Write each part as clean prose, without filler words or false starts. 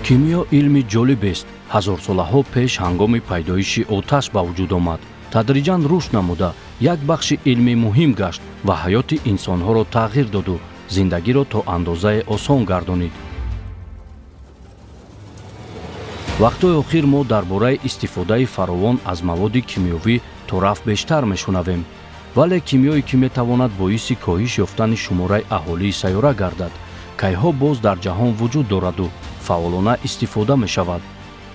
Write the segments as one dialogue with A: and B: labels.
A: Кимиё илми ҷолибест. Ҳазорсолаҳо пеш ҳангоми пайдоиши оташ ба вуҷуд омад, тадриҷан рушд намуда як бахши илми муҳим гашт ва ҳаёти инсонҳоро тағйир доду зиндагиро то андозае осон гардонид. Вақтҳои охир мо дар бораи истифодаи фаровон аз маводи кимиёвӣ торафт бештар мешунавем, вале кимиёе ки метавонад боиси коҳиш ёфтани шумораи аҳолии сайёра гардад, кайҳо боз дар ҷаҳон вуҷуд дораду фаъолона истифода мешавад.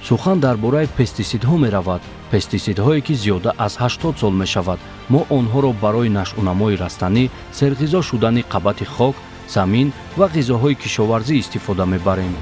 A: Сухан дар бораи пестисидҳо меравад, пестисидҳое ки зиёда аз 80 сол мешавад мо онҳоро барои нашъунамои растанӣ, серғизо шудани қабати хок, замин ва ғизоҳои кишоварзӣ истифода мебарем.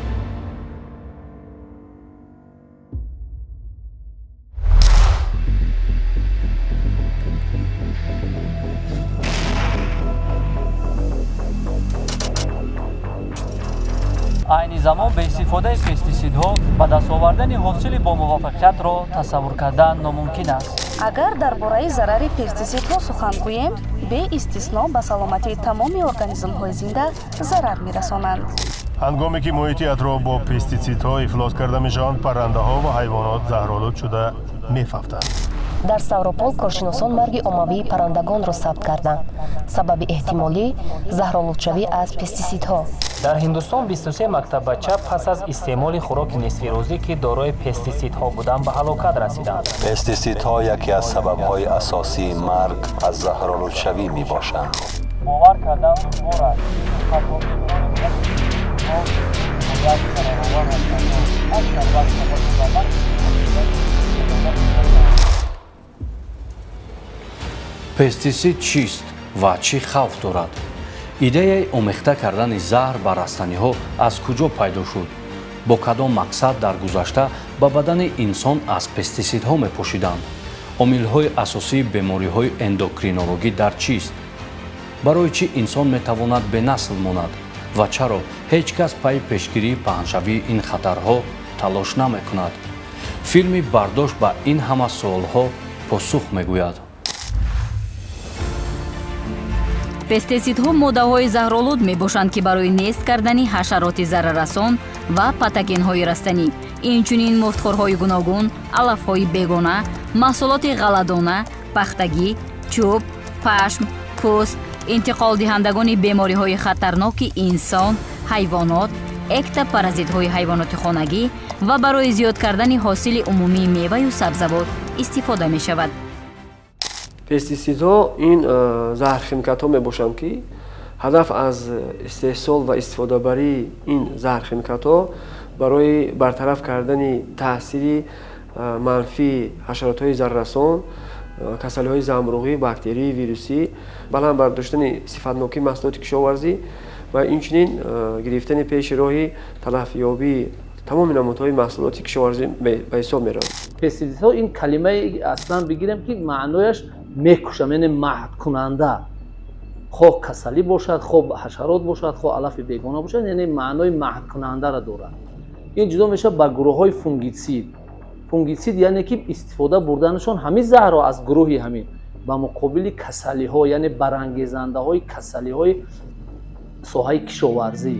B: Айни замон бе истифодаи пестисидҳо ба даст овардани ҳосили бомуваффақиятро тасаввур кардан номумкин аст.
C: Агар дар бораи зарари пестисидҳо сухан гӯем, беистисно ба саломатии тамоми организмҳои зинда зарар мерасонанд.
D: Ҳангоме ки муҳити атроф бо пестисидҳо ифлос карда мешаванд, паррандаҳо ва ҳайвонот заҳролуд шуда мефавтанд.
E: Дар Ставропол коршиносон марги оммавии паррандагонро сабт карданд. Сабаби эҳтимолӣ заҳролудшавӣ аз пестисидҳо.
F: Дар Ҳиндустон 23 мактаббача пас аз истеъмоли хӯроки нисфирӯзӣ, ки дорои пестисидҳо буданд, ба ҳалокат расиданд.
G: Пестисидҳо яке аз сабабҳои асосии марг аз заҳролудшавӣ мебошанд.
B: Бовар кардан душвор аст.
A: Пестисид чист ва чӣ хавф дорад? Идеяи омехта кардани заҳр ба растаниҳо аз куҷо пайдо шуд? Бо кадом мақсад дар гузашта ба бадани инсон аз пестисидҳо мепошиданд? Омилҳои асосии бемориҳои эндокринологӣ дар чист? Барои чӣ инсон метавонад бенасл монад ва чаро ҳеҷ кас пайи пешгирии паҳншавии ин хатарҳо талош намекунад? Филми «Бардошт» ба ин ҳама суолҳо посух мегӯяд.
H: Пестисидҳо моддаҳои заҳролуд мебошанд, ки барои нест кардани ҳашароти зараррасон ва патогенҳои растанӣ, инчунин муфтхӯрҳои гуногун, алафҳои бегона, маҳсулоти ғалладона, пахтагӣ, чӯб, пашм, пӯст, интиқолдиҳандагони бемориҳои хатарноки инсон, ҳайвонот, эктопаразитҳои ҳайвоноти хонагӣ ва барои зиёд кардани ҳосили умумии меваю сабзавот истифода мешавад.
I: Пестисидҳо ин заҳрхимикатҳо мебошанд, ки ҳадаф аз истеҳсол ва истифодабарии ин заҳрхимикатҳо барои бартараф кардани таъсири манфии ҳашаротҳои зараррасон, касалиҳои замбуруғӣ, бактерии, вирусӣ, баланд бардоштани сифатнокии маҳсулоти кишоварзӣ ва инчунин гирифтани пеши роҳи талафёбии тамоми намудҳои маҳсулоти кишоварзӣ ба ҳисоб меравад.
J: Пестисидҳо ин калимаи аслан бигирем, ки маънояш мекушам, яъне маҳдкунанда, хоҳ касалӣ бошад, хоҳ ҳашарот бошад, хоҳ алафи бегона бошад, яъне маънои маҳдкунандаро дорад. Ин ҷудо мешавад ба гурӯҳҳои фунгитсид. Фунгитсид яъне ки истифода бурданашон ҳамин заҳрро аз гурӯҳи ҳамин ба муқобили касалиҳо, яъне барангезандаҳои касалиҳои соҳаи кишоварзӣ.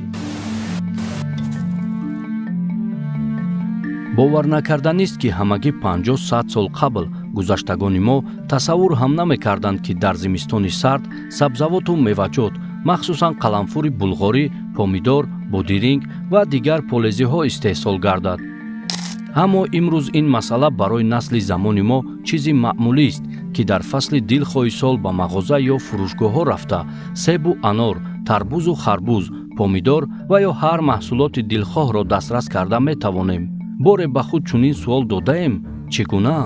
A: Бовар накарданист, ки ҳамагӣ 50-100 сол қабл гузаштагони мо тасаввур ҳам намекарданд, ки дар зимистони сард сабзавоту меваҷот, махсусан қаламфури булғорӣ, помидор, бодиринг ва дигар полезиҳо истеҳсол гардад. Аммо имрӯз ин масъала барои насли замони мо чизи маъмулист, ки дар фасли дилхоҳи сол ба мағоза ё фурӯшгоҳҳо рафта себу анор, тарбузу харбуз, помидор ва ё ҳар маҳсулоти дилхоҳро дастрас карда метавонем. Боре ба худ чунин суол додаем: чӣ гуна?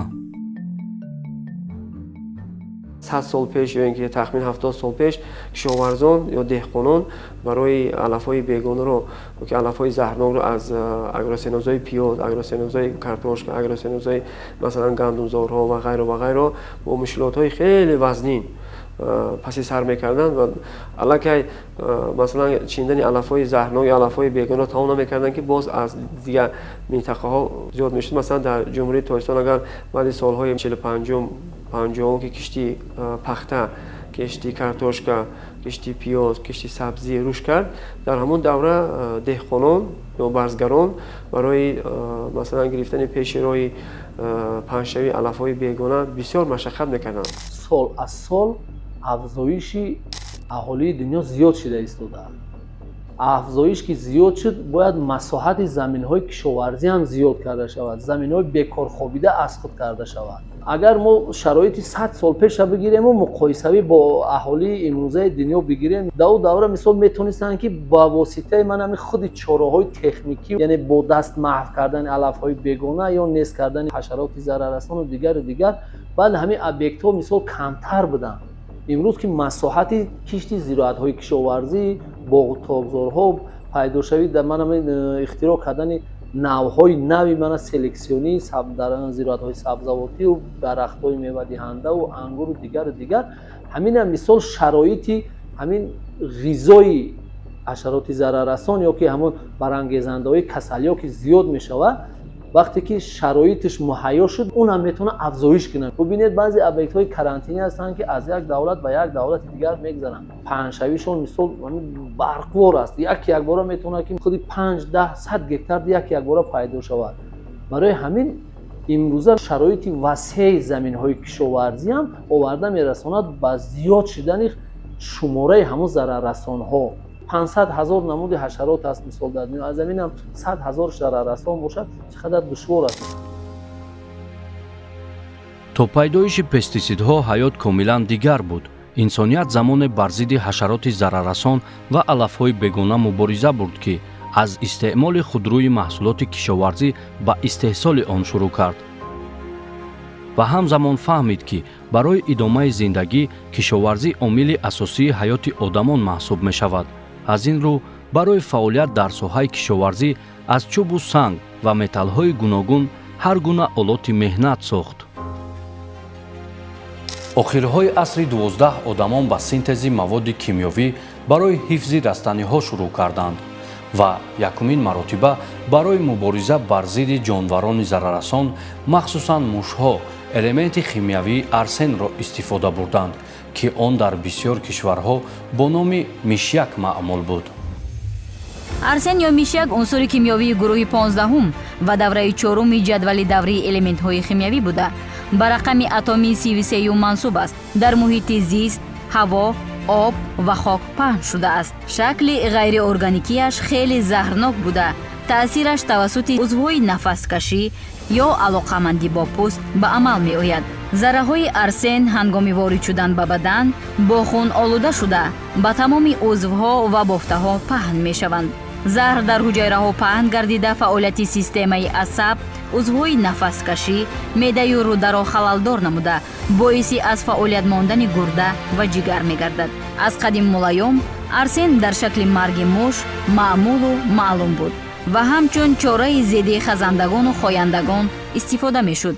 I: 100 сол пеш ё ин ки тахмин 70 сол пеш кишоварзон ё деҳқонон барои алафҳои бегонаро, ки алафҳои заҳрнокро аз агросенозҳои пиёз, агросенозҳои картошка, агросенозҳои масалан гандумзорҳо ва ғайро ва ғайро бо мушкилотҳои хеле вазнин паси сар мекарданд ва аллакай масалан чиндани алафҳои заҳрнок ё алафҳои бегона тамом намекарданд, ки боз аз дигар минтақаҳо зиёд мешуд. Масалан, дар Ҷумҳурии Тоҷикистон агар баъди солҳои 45-ум, 50-ум, ки кишти пахта Кишти картошка, кишти пиёз, кишти сабзӣ рушд кард. Дар ҳамон давра деҳқонон ё барзгарон барои, масалан, гирифтани пеши роҳи паҳншавии алафҳои бегона бисёр машаққат мекарданд.
J: Сол аз сол афзоиши аҳолии дунё зиёд шуда истодааст. Афзоиш ки зиёд шуд, бояд масоҳати заминҳои кишоварзӣ ҳам зиёд карда шавад, заминҳои бекорхобида аз худ карда шавад. Агар мо шароити 100 сол пеша бигирему муқоисавӣ бо аҳолии имрӯзаи дунё бигирем, дар ӯ давра, мисол, метонистанд, ки ба воситаи ман ҳамин худи чораҳои техникӣ, яъне бо даст маҳв кардани алафҳои бегона ё нест кардани ҳашароти зараррасону дигару дигар, баъд ҳамин объектҳо, мисол, камтар буданд. Имрӯз ки масоҳати кишти зироатҳои кишоварзӣ, боғу тобзорҳо пайдошавӣ, дар ман ҳамин ихтироъ кардани навъҳои нави мана селексионӣ дар зироатҳои сабзавотию дарахтҳои мевадиҳандаву ангуру дигару дигар, ҳамина, мисол, шароити ҳамин ғизои ҳашароти зараррасон ё ки ҳамон барангезандаҳои касалиҳо ки зиёд мешавад, вақте ки шароиташ муҳайё шуд, он ҳам метавонад афзоиш кунад. Бубинед, баъзе объектҳои карантинӣ ҳастанд, ки аз як давлат ба як давлати дигар мегзаранд, паҳншавишон, мисол, барқвор аст. Як якбора метавонад, ки худи 5, 10, 100 гектар як якбора пайдо шавад. Барои ҳамин имрӯза шароити васеи заминҳои кишоварзӣ ҳам оварда мерасонад ба зиёд шудани шумораи ҳамон зараррасонҳо. 500 ҳазор намуди ҳашарот аст, мисол, дар дунё. Аз ҳаминам 100 ҳазор зараррасон бошад, чӣ қадар душвор аст.
A: То пайдоиши пестисидҳо ҳаёт комилан дигар буд. Инсоният замоне бар зидди ҳашароти зараррасон ва алафҳои бегона мубориза бурд, ки аз истеъмоли худрӯи маҳсулоти кишоварзӣ ба истеҳсоли он шурӯъ кард ва ҳамзамон фаҳмид, ки барои идомаи зиндагӣ кишоварзӣ омили асосии ҳаёти одамон маҳсуб мешавад. Аз ин рӯ, барои фаъолият дар соҳаи кишоварзӣ аз чӯбу санг ва металлҳои гуногун ҳар гуна олоти меҳнат сохт. Охирҳои асри 12 одамон ба синтези маводи кимиёвӣ барои ҳифзи растаниҳо шурӯъ карданд ва якумин маротиба барои мубориза бар зидди ҷонварони зараррасон, махсусан мушҳо, элементи химиявии арсенро истифода бурданд, ки он дар бисёр кишварҳо бо номи мишяк маъмул буд.
H: Арсен ё мишяк унсури кимиёвии гурӯҳи 15-ум ва давраи чоруми ҷадвали даврии элементҳои химиявӣ буда, ба рақами атомии 33-юм мансуб аст. Дар муҳити зист, ҳаво, об ва хок паҳн шудааст. Шакли ғайриорганикияш хеле заҳрнок буда, таъсираш тавассути узвҳои нафаскашӣ ё алоқамандӣ бо пӯст ба амал меояд. Зарраҳои арсен ҳангоми ворид шудан ба бадан бо хун олуда шуда, ба тамоми узвҳо ва бофтаҳо паҳн мешаванд. Заҳр дар ҳуҷайраҳо паҳн гардида, фаъолияти системаи асаб, узвҳои нафаскашӣ, меъдаю рӯдаро халалдор намуда, боиси аз фаъолият мондани гурда ва ҷигар мегардад. Аз қадимулайём арсен дар шакли марги муш маъмулу маълум буд ва ҳамчун чораи зидди хазандагону хояндагон истифода мешуд.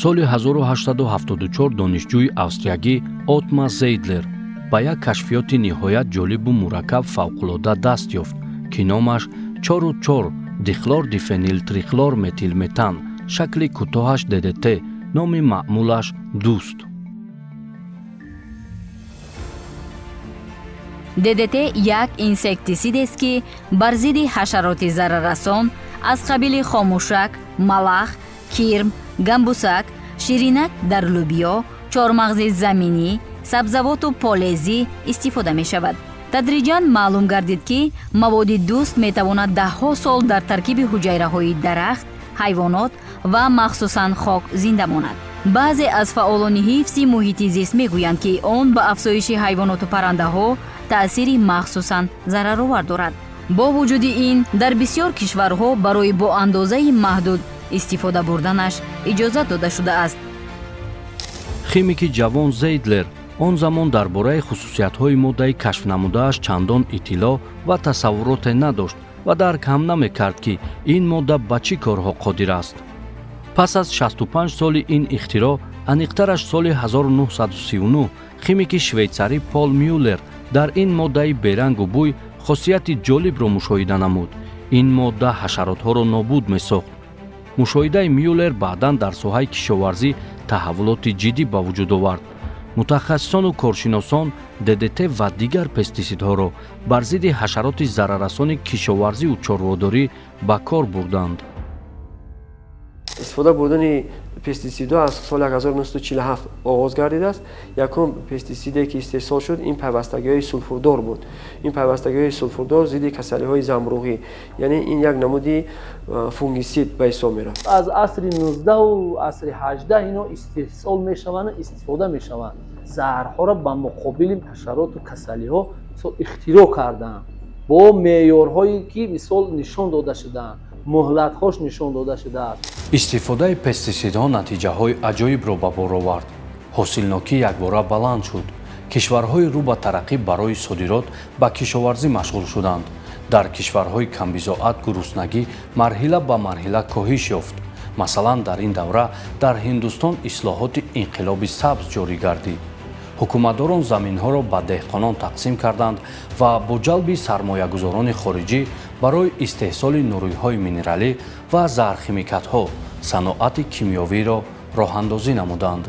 A: Соли 1874 донишҷӯи австриягӣ Отмар Зейдлер ба як кашфиёти ниҳоят ҷолибу мураккаб фавқулода даст ёфт, ки номаш 4,4 дихлор дифенил трихлор метилметан, шакли кӯтоҳаш ДДТ, номи маъмулаш дуст.
H: ДДТ як инсектисидест, ки бар зидди ҳашароти зараррасон аз қабили хомӯшак, малах, кирм, гамбусак, ширинак дар лӯбиё, чормағзи заминӣ, сабзавоту полезӣ истифода мешавад. Тадриҷан маълум гардид, ки маводи дуст метавонад даҳҳо сол дар таркиби ҳуҷайраҳои дарахт, ҳайвонот ва махсусан хок зинда монад. Баъзе аз фаъолони ҳифзи муҳити зист мегӯянд, ки он ба афзоиши ҳайвоноту паррандаҳо таъсири махсусан зараровар дорад. Бо вуҷуди ин, дар бисёр кишварҳо барои бо андозаи маҳдуд истифода бурданаш иҷозат дода шудааст.
A: Химики ҷавон Зейдлер он замон дар бораи хусусиятҳои моддаи кашфнамудааш чандон иттилоъ ва тасаввуроте надошт ва дарк ҳам намекард, ки ин модда ба чӣ корҳо қодир аст. Пас аз 65 соли ин ихтироъ, аниқтараш соли 1939, химики швейтсарӣ Пол Мюллер дар ин моддаи берангу бӯй хосияти ҷолибро мушоҳида намуд. Ин модда ҳашаротҳоро нобуд месохт. Мушоҳидаи Мюллер баъдан дар соҳаи кишоварзӣ таҳаввулоти ҷиддӣ ба вуҷуд овард. Мутахассисону коршиносон ДДТ ва дигар пестисидҳоро бар зидди ҳашароти зараррасони кишоварзиву чорводорӣ ба кор бурданд.
I: Истифода бурдани пестисидҳо аз соли 1947 оғоз гардидааст. Якум пестисиде ки истеҳсол шуд, ин пайвастагиҳои сулфурдор буд. Ин пайвастагиҳои сулфурдор зидди касалиҳои замбуруғӣ, яъне ин як намуди фунгисид ба ҳисоб мерафт.
J: Аз асри 19 асри 18 ино истеҳсол мешаванд, истифода мешаванд. Заҳрҳоро ба муқобили ҳашароту касалиҳо ихтироъ кардаанд бо меъёрҳое ки мисол нишон дода шудаанд, муҳлатҳош нишон дода шудааст.
A: Истифодаи пестисидҳо натиҷаҳои аҷоибро ба бор овард. Ҳосилнокӣ якбора баланд шуд. Кишварҳои рӯ ба тараққӣ барои содирот ба кишоварзӣ машғул шуданд. Дар кишварҳои камбизоат гуруснагӣ марҳила ба марҳила коҳиш ёфт. Масалан, дар ин давра дар Ҳиндустон ислоҳоти инқилоби сабз ҷорӣ гардид. Ҳукуматдорон заминҳоро ба деҳқонон тақсим карданд ва бо ҷалби сармоягузорони хориҷӣ барои истеҳсоли нуриҳои минералӣ ва заҳрхимикатҳо саноати кимиёвиро роҳандозӣ намуданд.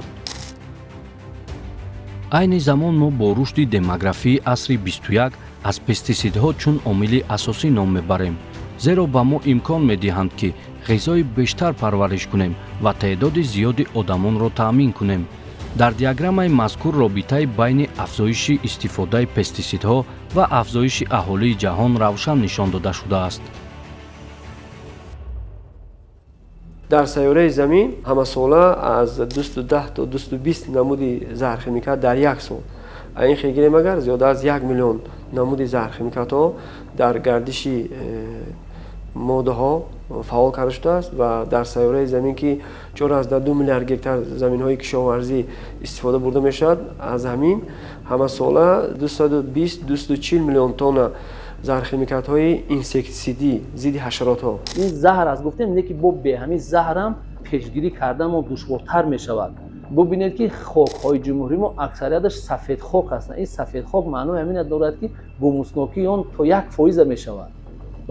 A: Айни замон мо бо рушди демографии асри 21 аз пестисидҳо чун омили асосӣ ном мебарем, зеро ба мо имкон медиҳанд, ки ғизои бештар парвариш кунем ва теъдоди зиёди одамонро таъмин кунем. Дар диаграммаи мазкур робитаи байни афзоиши истифодаи пестисидҳо ва афзоиши аҳолии ҷаҳон равшан нишон дода шудааст.
I: Дар сайёраи Замин ҳамасола аз 210 то 220 намуди заҳрхимикат дар як сол, ин хел гирем агар, зиёда аз 1 миллион намуди заҳрхимикатҳо дар гардиши моддаҳо фаъол карда шудааст. Ва дар сайёраи Замин, ки 4,2 миллиард гектар заминҳои кишоварзӣ истифода бурда мешавад, аз ҳамин ҳамасола 220 240 миллион тонна заҳрхимикатҳои инсектисидӣ, зидди ҳашаротҳо.
J: Ин заҳр аст, гуфтем, не ки бо беҳамин заҳрам пешгирӣ кардан мо душвортар мешавад. Бубинед, ки хокҳои ҷумҳурии мо аксарияташ сафедхок ҳастанд. Ин сафедхок маънои ҳамина дорад, ки гумуснокии он то 1 фоиза мешавад.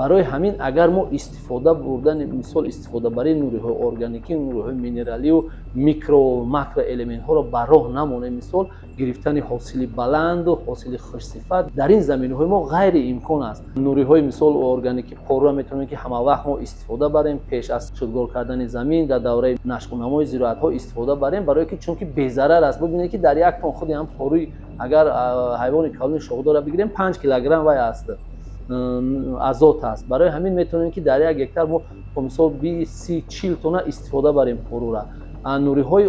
J: Барои ҳамин агар мо истифода бурдани, мисол, истифодабарии нуриҳои органикӣ, нуриҳои минералию микро макроэлементҳоро ба роҳ намонем, мисол, гирифтани ҳосили баланду ҳосили хушсифат дар ин заминаҳои мо ғайриимкон аст. Нуриҳои, мисол, органикӣ, порра метавонем, ки ҳамавақт мо истифода барем, пеш аз шудгор кардани замин, дар давраи нашъунамои зироатҳо истифода барем, барое ки чунки безарар аст. Бубинед, ки дар як тон худи ҳам поруи агар ҳайвони калони шохдора бигирем, 5 килограмм вай аст, азот аст. Барои ҳамин метавонем, ки дар як гектар мо, мисол, 20, 30, 40 тонна истифода барем порура. Нуриҳои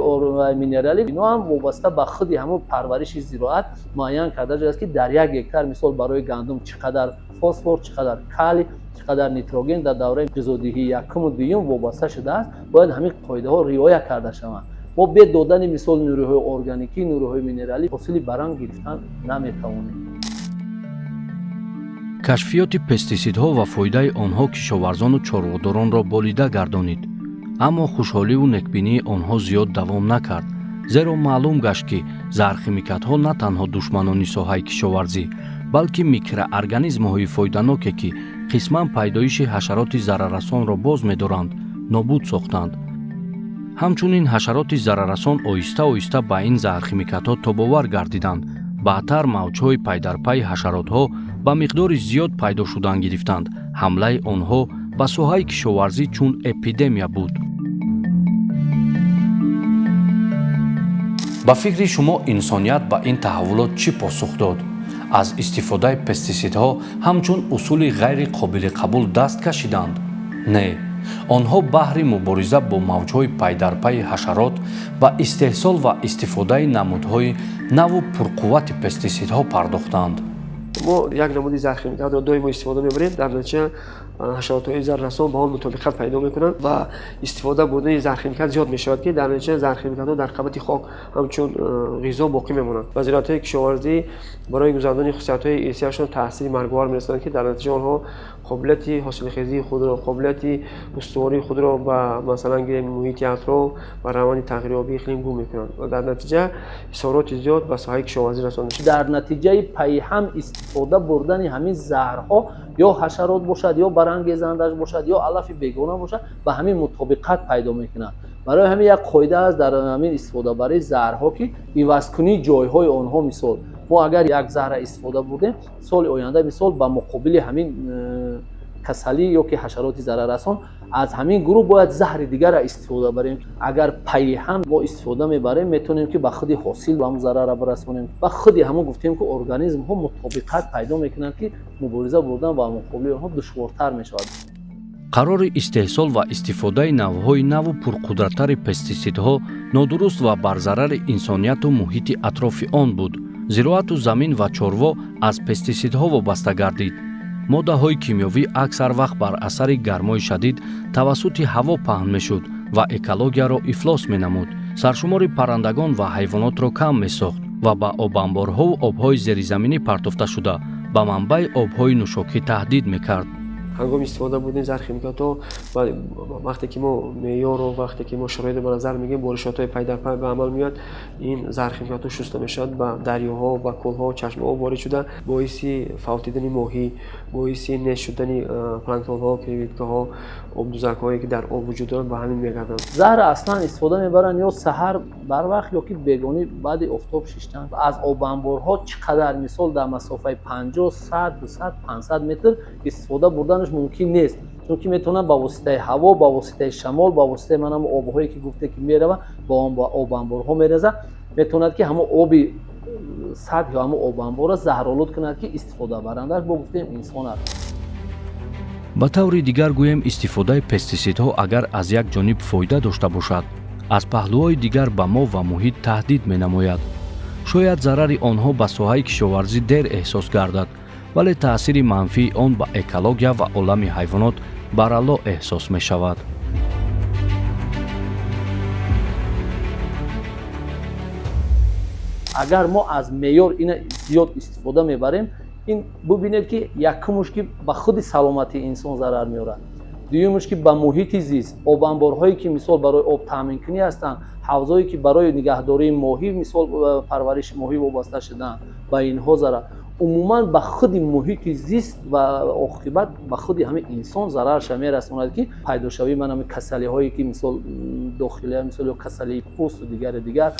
J: минералӣ, ино ҳам вобаста ба худи ҳамон парвариши зироат муайян карда шудааст, ки дар як гектар, мисол, барои гандум чӣ қадар фосфор, чӣ қадар калий, чӣ қадар нитроген дар давраи ғизодиҳии якуму дуюм вобаста шудааст. Бояд ҳамин қоидаҳо риоя карда шаванд. Мо бе додани, мисол, нуриҳои органикӣ, нуриҳои минералӣ ҳосили баланд гирифтан наметавонем.
A: Кашфиёти пестисидҳо ва фоидаи онҳо кишоварзону чорводоронро болида гардонид. Аммо хушҳоливу некбинии онҳо зиёд давом накард, зеро маълум гашт, ки заҳрхимикатҳо на танҳо душманони соҳаи кишоварзӣ, балки микроорганизмҳои фоиданоке, ки қисман пайдоиши ҳашароти зараррасонро боз медоранд, нобуд сохтанд. Ҳамчунин ҳашароти зараррасон оҳиста оҳиста ба ин заҳрхимикатҳо тобовар гардиданд. Баъдтар мавҷҳои пайдарпайи ҳашаротҳо ба миқдори зиёд пайдо шудан гирифтанд. Ҳамлаи онҳо ба соҳаи кишоварзӣ чун эпидемия буд. Ба фикри шумо, инсоният ба ин таҳаввулот чӣ посух дод? Аз истифодаи пестисидҳо ҳамчун усули ғайри қобили қабул даст кашиданд? Не, онҳо баҳри мубориза бо мавҷҳои пайдарпайи ҳашарот ба истеҳсол ва истифодаи намудҳои наву пурқуввати пестисидҳо пардохтанд.
I: Мо як намуди заҳрхимикатро доимо истифода мебарем, дар натиҷа ҳашаротҳои зараррасон ба он мутобиқат пайдо мекунанд ва истифода бурдани заҳрхимикат зиёд мешавад, ки дар натиҷа заҳрхимикатҳо дар қабати хок ҳамчун ғизо боқӣ мемонанд ва зироатҳои кишоварзӣ барои гузарондани хусусиятҳои ирсияшон таъсири марговар мерасонанд, ки дар натиҷа онҳо қобилияти ҳосилхезии худро, қобилияти устувории худро ба, масалан гирем, муҳити атроф ва раванди тағйирёбии иқлим гум мекунанд ва дар натиҷа хисороти зиёд ба соҳаи кишоварзӣ расонда.
J: Дар натиҷаи пайҳам истифода бурдани ҳамин заҳрҳо, ё ҳашарот бошад, ё барангезандааш бошад, ё алафи бегона бошад, ба ҳамин мутобиқат пайдо мекунад. Барои ҳамин як қоида аст дар ҳамин истифодабарии заҳрҳо, ки ивазкунии ҷойҳои онҳо. Мисол, мо агар як заҳра истифода бурдем, соли оянда мисол ба муқобили ҳамин касалӣ ё ки ҳашароти зараррасон аз ҳамин гурӯҳ бояд заҳри дигарро истифода барем. Агар пайи ҳам мо истифода мебарем, метавонем ки ба худи ҳосил ҳамон зарарро бирасонем. Ба худи ҳамон гуфтем, ки организмҳо мутобиқат пайдо мекунанд, ки мубориза бурдан ба муқобили онҳо душвортар мешавад.
A: Қарори истеҳсол ва истифодаи навъҳои наву пурқудраттари пестисидҳо нодуруст ва бар зарари инсонияту муҳити атрофи он буд. Зироату замин ва чорво аз пестисидҳо вобаста гардид. Моддаҳои кимиёвӣ аксар вақт бар асари гармои шадид тавассути ҳаво паҳн мешуд ва экологияро ифлос менамуд, саршумори паррандагон ва ҳайвонотро кам месохт ва ба обанборҳову обҳои зеризаминӣ партофта шуда ба манбаи обҳои нӯшокӣ таҳдид мекард.
I: Ҳангоми истифода бурдани зархимикатҳо, вақте ки мо меъёрро, вақте ки мо шароитро ба назар мегирем, боришотҳои пайдарпай ба амал меояд, ин зархимикатҳо шуста мешавад, ба дарёҳо, ба кӯлҳо, чашмаҳо ворид шуда, боиси фавтидани моҳӣ, боиси нест шудани планктонҳо, креветкаҳо, обдузакҳое ки дар об вуҷуд доранд, ба ҳамин мегарданд.
J: Заҳр аслан истифода мебаранд ё саҳар барвақт, ё ки бегонӣ баъди офтоб шиштан. Аз обанборҳо чӣ қадар мисол дар масофаи 50, 100, 200, 500 метр истифода бурданаш мумкин нест, чунки метавонад ба воситаи ҳаво, ба воситаи шамол, ба воситаи манам обҳое ки гуфте ки мерава, ба он ба обанборҳо мерезад, метавонад ки ҳамон оби сатҳ ё ҳамон обанборро заҳролуд кунад, ки истифодабарандааш бо гуфтем инсон аст.
A: Ба таври дигар гӯем, истифодаи пестисидҳо агар аз як ҷониб фоида дошта бошад, аз паҳлӯҳои дигар ба мо ва муҳит таҳдид менамояд. Шояд зарари онҳо ба соҳаи кишоварзӣ дер эҳсос гардад, вале таъсири манфии он ба экология ва олами ҳайвонот баралло эҳсос мешавад.
J: Агар мо аз меъёр ина зиёд истифода мебарем, ин бубинед, ки якумуш ки ба худи саломатии инсон зарар меорад, дуюмуш ки ба муҳити зист, обанборҳое ки мисол барои об таъминкунӣ ҳастанд, ҳавзҳое ки барои нигаҳдории моҳӣ, мисол парвариши моҳӣ вобаста шудаанд, ба инҳо зарар, умуман ба худи муҳити зист ва оқибат ба худи ҳамин инсон зарарша мерасонад, ки пайдошавии ман ҳамин касалиҳое ки мисол дохилия, мисол ё касалии пӯсту дигари дигар.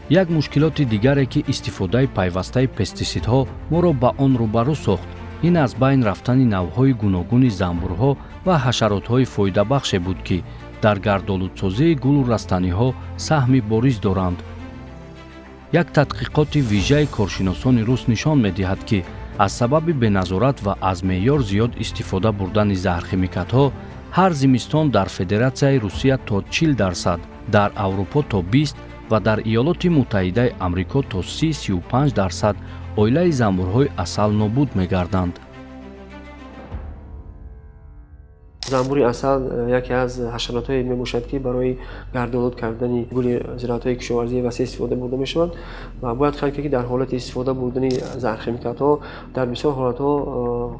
A: Як мушкилоти дигаре, ки истифодаи пайвастаи пестисидҳо моро ба он рӯбарӯ сохт, ин аз байн рафтани навъҳои гуногуни занбурҳо ва ҳашаротҳои фоидабахше буд, ки дар гардолудсозии гулу растаниҳо саҳми бориз доранд. Як тадқиқоти вижаи коршиносони рус нишон медиҳад, ки аз сабаби беназорат ва аз меъёр зиёд истифода бурдани заҳрхимикатҳо ҳар зимистон дар Федератсияи Русия то 40%, дар Аврупо то 20 ва дар Иёлоти Муттаҳидаи Амрико то 30-35% оилаи занбурҳои асал нобуд мегарданд.
I: Занбури асал яке аз ҳашаротҳое мебошад, ки барои гардолуд кардани гули зироатҳои кишоварзии васеъ истифода бурда мешавад ва бояд қайд кард, ки дар ҳолати истифода бурдани зархимикатҳо дар бисёр ҳолатҳо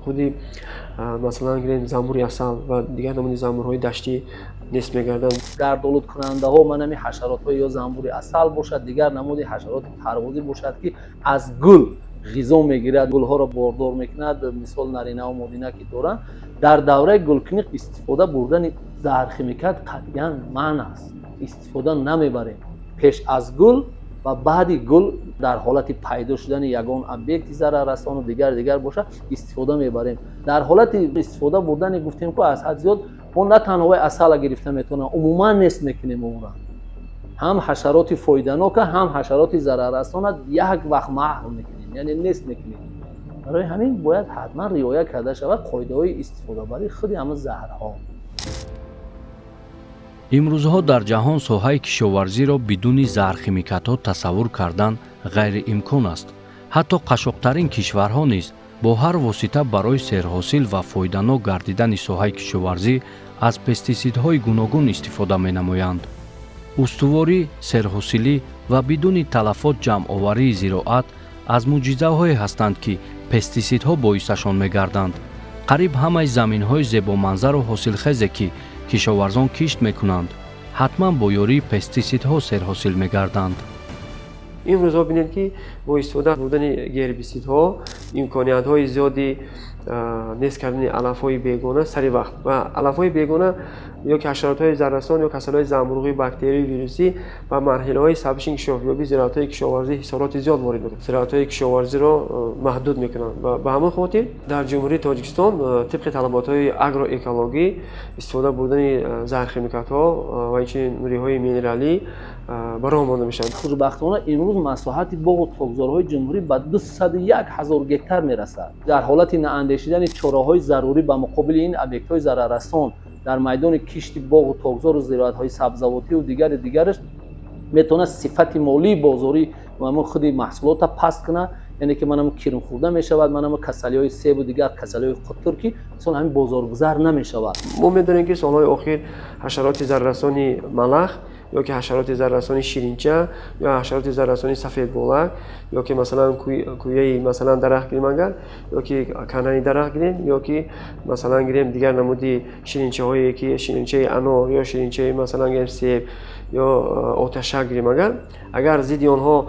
I: худи, масалан гирем, занбури асал ва дигар намуди занбурҳои даштӣ нест мегарданд.
J: Гардолудкунандаҳо ман ҳамин ҳашаротҳо ё занбури асал бошад, дигар намуди ҳашароти парвозӣ бошад, ки аз гул ғизо мегирад, гулҳоро бордор мекунад, мисол наринаву модина ки доранд, дар давраи гулкунӣ истифода бурдани заҳрхимикат қатъиян манъ аст, истифода намебарем. Пеш аз гул ва баъди гул дар ҳолати пайдо шудани ягон объекти зараррасону дигар дигар бошад, истифода мебарем. Дар ҳолати истифода бурдани, гуфтем ку, аз ҳад зиёд, мо на танҳо вай асала гирифта метавонам, умуман нест мекунем онро, ҳам ҳашароти фоиданока, ҳам ҳашароти зараррасона як вақт маҳв мекунем, яъне нест мекунем. Барои ҳамин бояд ҳатман риоя карда шавад қоидаҳои истифодабарии худи ҳамин заҳрҳо.
A: Имрӯзҳо дар ҷаҳон соҳаи кишоварзиро бидуни заҳрхимикатҳо тасаввур кардан ғайриимкон аст. Ҳатто қашоқтарин кишварҳо низ бо ҳар восита барои серҳосил ва фоиданок гардидани соҳаи кишоварзӣ аз пестисидҳои гуногун истифода менамоянд. Устуворӣ, серҳосилӣ ва бидуни талафот ҷамъоварии зироат аз мӯъҷизаҳое ҳастанд, ки пестисидҳо боисашон мегарданд. Қариб ҳамаи заминҳои зебоманзару ҳосилхезе, ки кишоварзон кишт мекунанд, ҳатман бо ёрии пестисидҳо серҳосил мегарданд.
I: Имрӯзҳо бинед, ки бо истифода бурдани гербисидҳо имкониятҳои зиёди нест кардани алафҳои бегона сари вақт ва алафҳои бегона ё ки ҳашаротҳои зараррасон ё касалиҳои замбуруғӣ, бактерию вирусӣ ба марҳилаҳои сабзиши инкишофёбии зироатҳои кишоварзӣ ҳисороти зиёд ворид мекунанд, зироатҳои кишоварзиро маҳдуд мекунанд. Ва ба ҳамон хотир дар Ҷумҳурии Тоҷикистон тибқи талаботҳои агроэкологӣ истифода бурдани заҳрхимикатҳо ва инчунин нуриҳои минералӣ ба роҳ монда мешавад.
J: Хушбахтона имрӯз масоҳати боғу токзорҳои ҷумҳурӣ ба 201 ҳазор гектар мерасад. Дар ҳолати наандешидани чораҳои зарурӣ ба муқобили ин объектҳои зараррасон дар майдони кишти боғу токзору зироатҳои сабзавотию дигари дигараш метавонад сифати молии бозорӣ ва худи маҳсулотро паст кунад, яъне ки манам кирмхӯрда мешавад, манам касалиҳои себу дигар касалиҳои қутур, ки мисол ҳамин бозоргузар намешавад.
I: Мо медонем, ки солҳои охир ҳашароти зараррасони малах ё ки ҳашароти зараррасони ширинча ё ҳашароти зараррасони сафедболак ё ки масалан кӯяи масалан дарахт гирем агар, ё ки канани дарахт гирем, ё ки масалан гирем дигар намуди ширинчаҳое ки ширинчаи анор ё ширинчаи масалан гирем себ ё оташак гирем агар зидди онҳо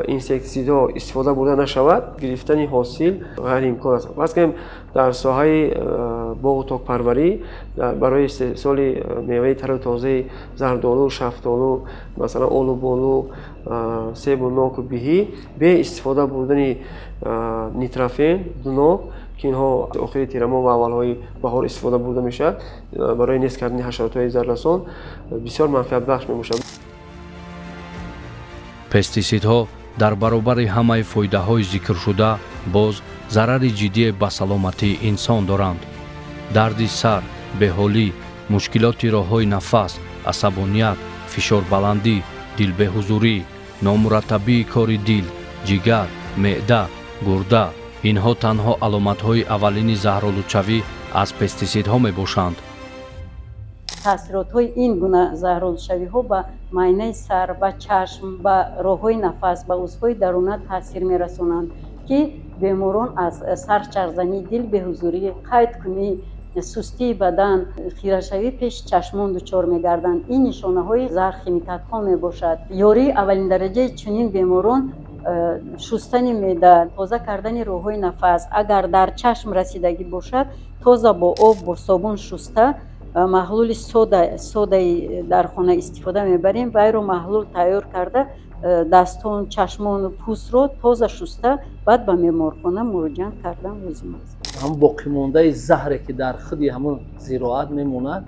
I: инсектисидҳо истифода бурда нашавад, гирифтани ҳосил ғайриимкон аст. Фарз кунем дар соҳаи боғу токпарварӣ барои истеҳсоли меваи тару тозаи зардолу, шафтолу, масалан олуболу, себу ноку биҳӣ бе истифода бурдани нитрофен, дунок, ки инҳо охири тирамоҳ ва аввалҳои баҳор истифода бурда мешавад, барои нест кардани ҳашаротҳои зараррасон бисёр манфиатбахш мебошад.
A: Пестисидҳо дар баробари ҳамаи фоидаҳои зикршуда боз зарари ҷиддие ба саломатии инсон доранд. Дарди сар, беҳолӣ, мушкилоти роҳҳои нафас, асабоният, фишорбаландӣ, дилбеҳузурӣ, номураттабии кори дил, ҷигар, меъда, гурда инҳо танҳо аломатҳои аввалини заҳролудшавӣ аз пестисидҳо мебошанд.
K: Таъсиротҳои ин гуна заҳролудшавиҳо ба майнаи сар, ба чашм, ба роҳҳои нафас, ба узвҳои даруна таъсир мерасонанд, ки беморон аз сарчарзании дил, беҳузурӣ, қайдкунӣ, сустии бадан, хирашавӣ пеши чашмон дучор мегарданд. Ин нишонаҳои заҳрхимикатҳо мебошад. Ёрии аввалиндараҷаи чунин беморон шустани меъда, тоза кардани роҳҳои нафас, агар дар чашм расидагӣ бошад, тоза бо об, бо собун шуста маҳлули содаи дар хона истифода мебарем. Вайро маҳлул тайёр карда дастон, чашмону пӯстро тоза шуста баъд ба беморхона муроҷиат кардан лозим аст.
J: Ҳамон боқимондаи заҳре ки дар худи ҳамон зироат мемонад,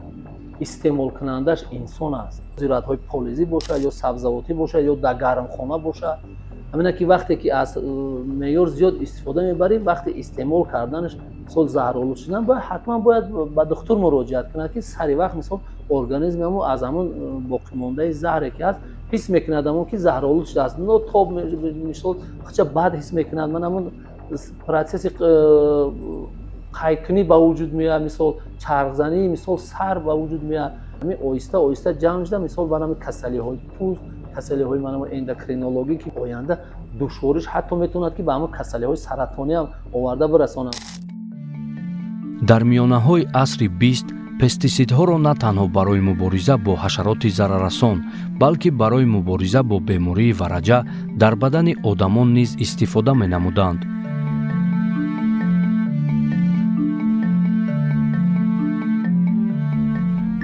J: истеъмолкунандааш инсон аст. Зироатҳои полизӣ бошад ё сабзавотӣ бошад ё дар гармхона бошад, ҳамина ки вақте ки аз меъёр зиёд истифода мебарем, вақте истеъмол карданаш мисол заҳролуд шудан, бояд ҳатман бояд ба духтур муроҷиат кунад, ки сари вақт мисол организми ҳамон аз ҳамон боқимондаи заҳре ки ҳаст ҳис мекунад, ҳамон ки заҳролуд шудааст, нотоб мисол худша бад ҳис мекунад, ман ҳамон процесси қайдкунӣ ба вуҷуд меояд, мисол чархзанӣ, мисол сар ба вуҷуд меояд. Ҳамин оҳиста оҳиста ҷамъ шуда мисол ба ҳамин касалиҳои пӯст, касалиҳои манам эндокринологӣ, ки оянда душвориш ҳатто метавонад ки ба ҳамон касалиҳои саратонӣ ҳам оварда бирасонад.
A: Дар миёнаҳои асри 20 пестисидҳоро на танҳо барои мубориза бо ҳашароти зараррасон, балки барои мубориза бо бемории вараҷа дар бадани одамон низ истифода менамуданд.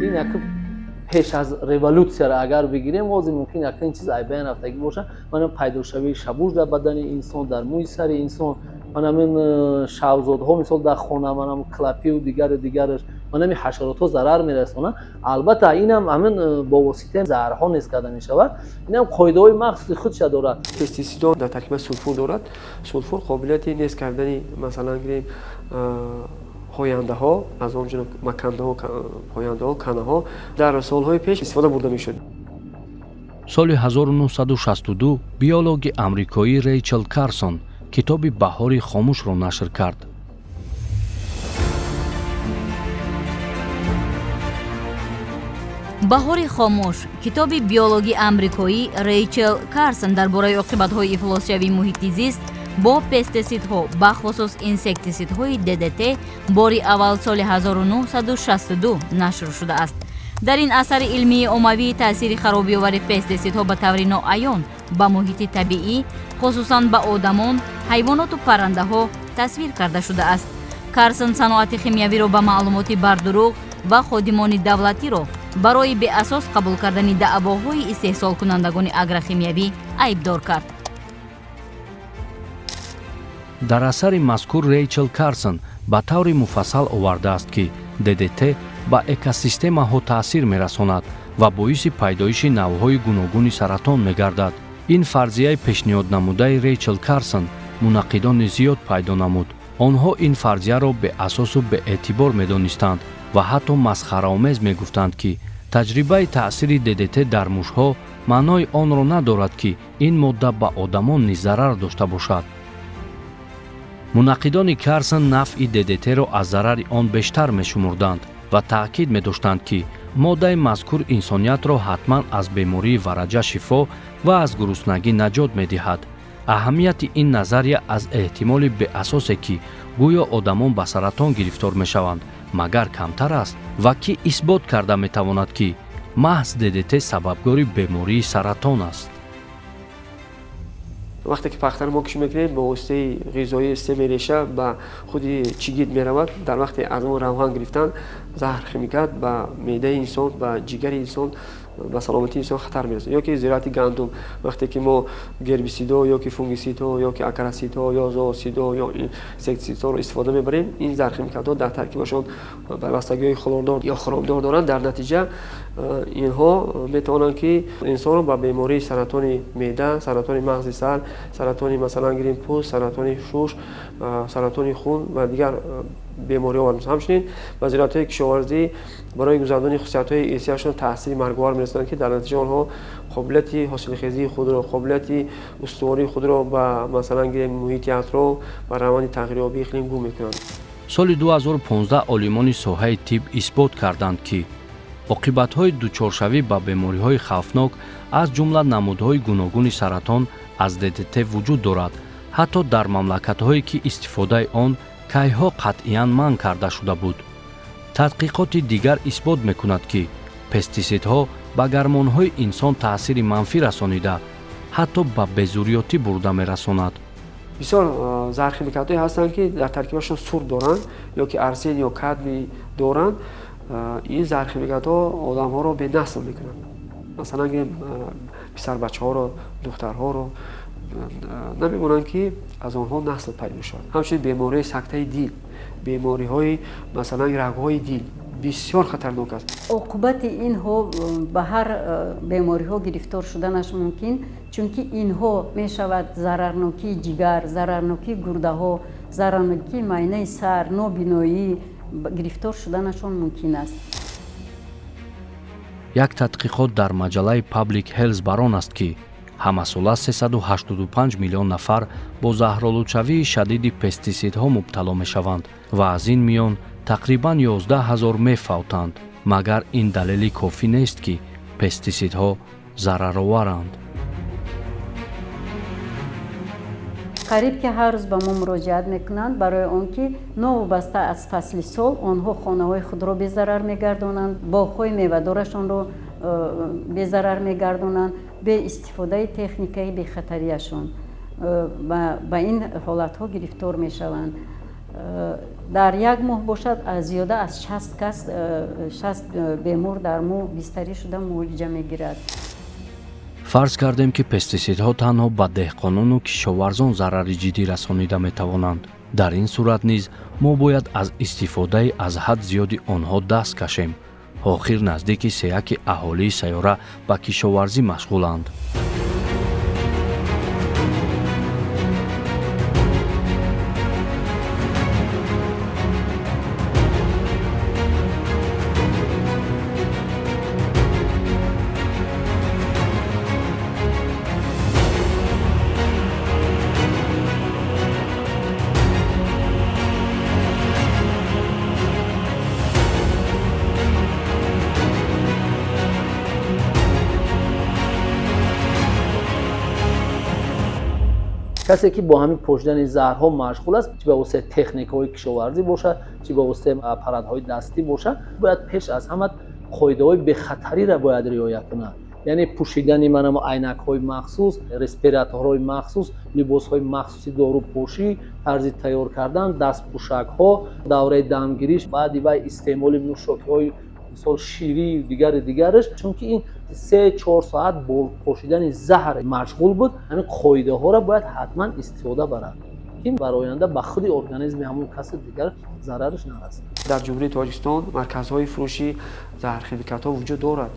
J: Ин як пеш аз революсияро агар бигирем, ҳозир мумкин як ин чиз айбайн рафтагӣ бошад. Манам пайдошавии шабуш дар бадани инсон, дар мӯи сари инсон, манам ин шавзодҳо мисол дар хона, манам клапиву дигару дигараш, манам ин ҳашаротҳо зарар мерасонанд. Албатта инам ҳамин бо воситаи заҳрҳо нест карда мешавад. Инам қоидаҳои махсуси худша дорад.
I: Пестисидҳо дар таркиба сулфур дорад. Сулфур қобилияти нест кардани масалан гирем пояндаҳо, аз он ҷумла макандаҳо, пояндаҳо, канаҳо дар солҳои пеш истифода бурда мешуд.
A: Соли 1962 биологи амрикоӣ Рейчел Карсон китоби Баҳори хомӯшро нашр кард.
H: Баҳори хомӯш китоби биологи амрикоӣ Рейчел Карсон дар бораи оқибатҳои ифлосшавии муҳити зист бо пестисидҳо, бахусус инсектисидҳои ДДТ бори аввал соли 1962 нашр шудааст. Дар ин асари илмии оммавӣ таъсири харобиовари пестисидҳо ба таври ноаён ба муҳити табиӣ, хусусан ба одамон, ҳайвоноту паррандаҳо тасвир карда шудааст. Карсон саноати химиявиро ба маълумоти бардурӯғ Ва ходимони давлатиро барои беасос қабул кардани даъвоҳои истеҳсолкунандагони агрохимиявӣ айбдор кард.
A: Дар асари мазкур Рейчел Карсон ба таври муфассал овардааст, ки ДДТ ба экосистемаҳо таъсир мерасонад ва боиси пайдоиши навъҳои гуногуни саратон мегардад. Ин фарзияи пешниҳоднамудаи Рейчел Карсон мунаққидони зиёд пайдо намуд. Онҳо ин фарзияро беасосу беэътибор медонистанд ва ҳатто масхараомез мегуфтанд, ки таҷрибаи таъсири ДДТ дар мушҳо маънои онро надорад, ки ин модда ба одамон низ зарар дошта бошад. Мунаққидони Карсон нафъи ДДТ-ро аз зарари он бештар мешумурданд ва таъкид медоштанд, ки моддаи мазкур инсониятро ҳатман аз бемории вараҷа шифо ва аз гуруснагӣ наҷот медиҳад. Аҳамияти ин назария аз эҳтимоли беасосе, ки гӯё одамон ба саратон гирифтор мешаванд, магар камтар аст? Ва кӣ исбот карда метавонад, ки маҳз ДДТ сабабгори бемории саратон аст?
I: Вақте ки пахтаро мо киш мекунем, ба воситаи ғизоии системаи реша ба худи чигит меравад. Дар вақте аз он равған гирифтан, заҳр химикат ба меъдаи инсон, ба ҷигари инсон, ба саломатии инсон хатар мерасонад. Ё ки зироати гандум, вақте ки мо гербисидҳо ё ки фунгисидҳо ё ки акарасидҳо ё зоосидҳо ё инсектисидҳоро истифода мебарем, ин зархимикатҳо дар таркибашон пайвастагиҳои хлордор ё хромдор доранд. Дар натиҷа инҳо метавонанд, ки инсонро ба бемории саратони меъда, саратони мағзи сар, саратони, масалан гирем, пӯст, саратони шуш, саратони хун ва дигар бемориҳо овард. Ҳамчунин ба зироатҳои кишоварзӣ барои гузарондани хусусиятҳои ирсияшон таъсири марговар мерасонанд, ки дар натиҷа онҳо қобилияти ҳосилхезии худро, қобилияти устувории худро ба, масалан гирем, муҳити атроф ва раванди тағйирёбии иқлим гум мекунанд.
A: Соли 2015 олимони соҳаи тиб исбот карданд, ки оқибатҳои дучоршавӣ ба бемориҳои хавфнок, аз ҷумла намудҳои гуногуни саратон, аз ДДТ вуҷуд дорад, ҳатто дар мамлакатҳое, ки истифодаи он кайҳо қатъиян манъ карда шуда буд. Тадқиқоти дигар исбот мекунад, ки пестисидҳо ба гармонҳои инсон таъсири манфӣ расонида, ҳатто ба безурётӣ бурда мерасонад.
I: Бисёр зархимикатҳое ҳастанд, ки дар таркибашон сурб доранд ё ки арсен ё кадмий доранд. Ин зархимикатҳо одамҳоро бенасл мекунанд, масалан гирем, писарбачаҳоро, духтарҳоро намемонанд, ки аз онҳо насл пайдо шавад. Ҳамчунин бемориҳои сактаи дил, бемориҳои, масалан, рагҳои дил бисёр хатарнок аст.
K: Оқубати инҳо ба ҳар бемориҳо гирифтор шуданаш мумкин, чунки инҳо мешавад зарарнокии ҷигар, зарарнокии гурдаҳо, зарарнокии майнаи сар, нобиноӣ гирифтор шуданашон мумкин аст.
A: Як тадқиқот дар маҷаллаи Public Health бар он аст, ки ҳамасола 385 миллион нафар бо заҳролудшавии шадиди пестисидҳо мубтало мешаванд ва аз ин миён тақрибан 11 ҳазор мефавтанд. Магар ин далели кофӣ нест, ки пестисидҳо зарароваранд?
K: Қариб ки ҳар рӯз ба мо муроҷиат мекунанд барои он ки новобаста аз фасли сол онҳо хонаҳои худро безарар мегардонанд, боғҳои мевадорашонро безарар мегардонанд бе истифодаи техникаи бехатарияшон, ба ин ҳолатҳо гирифтор мешаванд. Дар як моҳ бошад, зиёда аз 60 кас, 60 бемор дар моҳ бистарӣ шуда муолиҷа мегирад.
A: Фарз кардем, ки пестисидҳо танҳо ба деҳқонону кишоварзон зарари ҷиддӣ расонида метавонанд. Дар ин сурат низ мо бояд аз истифодаи аз ҳад зиёди онҳо даст кашем. Охир наздики сеяки аҳолии сайёра ба кишоварзӣ машғуланд.
J: Касе ки бо ҳамин пошидани заҳрҳо машғул аст, чӣ ба воситаи техникаҳои кишоварзӣ бошад, чӣ ба воситаи аппаратҳои дастӣ бошад, бояд пеш аз ҳама қоидаҳои бехатариро бояд риоя кунад. Яъне пӯшидани манамо айнакҳои махсус, респираторҳои махсус, либосҳои махсуси дорупошӣ, тарзи тайёр кардан, дастпӯшакҳо, давраи дамгириш, баъди вай истеъмоли нӯшокиҳои мисол ширӣ дигари дигараш, чунки ин 3-4 соат бо пошидани заҳр машғул буд. Ҳамин қоидаҳоро бояд ҳатман истифода барад, ки бар оянда ба худи организми ҳамон каси дигар зарараш нарасад.
I: Дар Ҷумҳурии Тоҷикистон марказҳои фурӯши заҳрхимикатҳо вуҷуд дорад.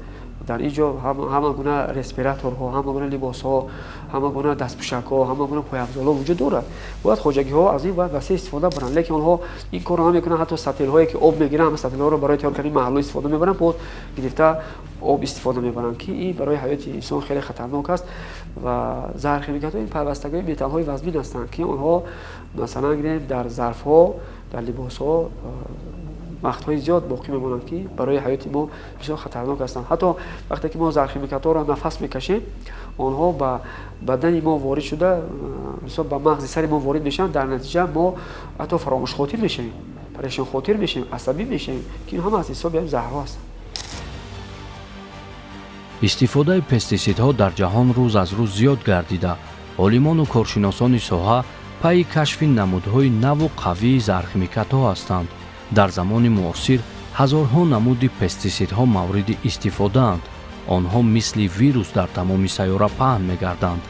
I: Дар ин ҷо ҳама гуна респираторҳо, ҳама гуна либосҳо, ҳама гуна дастпӯшакҳо, ҳама гуна пойафзолҳо вуҷуд дорад. Бояд хоҷагиҳо аз ин бояд васеъ истифода баранд, лекин онҳо ин корро намекунанд. Ҳатто сатилҳое ки об мегиранд, ҳама сатилҳоро барои тайёр кардани маҳлул истифода мебаранд, боз гирифта об истифода мебаранд, ки ин барои ҳаёти инсон хеле хатарнок аст. Ва заҳрхимикатҳо ин пайвастагии металлҳои вазнин ҳастанд, ки онҳо масалан гирем дар зарфҳо, дар либосҳо вақтҳои зиёд боқӣ мемонанд, ки барои ҳаёти мо бисёр хатарнок ҳастанд. Ҳатто вақте ки мо заҳрхимикатҳоро нафас мекашем, онҳо ба бадани мо ворид шуда, мисол ба мағзи сари мо ворид мешаванд. Дар натиҷа мо ҳатто фаромӯшхотир мешавем, парешонхотир мешавем, асабӣ мешавем, ки ин ҳама аз ҳисоби ҳамин заҳрҳо ҳастанд.
A: Истифодаи пестисидҳо дар ҷаҳон рӯз аз рӯз зиёд гардида, олимону коршиносони соҳа пайи кашфи намудҳои наву қавии заҳрхимикатҳо ҳастанд. Дар замони муосир ҳазорҳо намуди пестисидҳо мавриди истифодаанд. Онҳо мисли вирус дар тамоми сайёра паҳн мегарданд.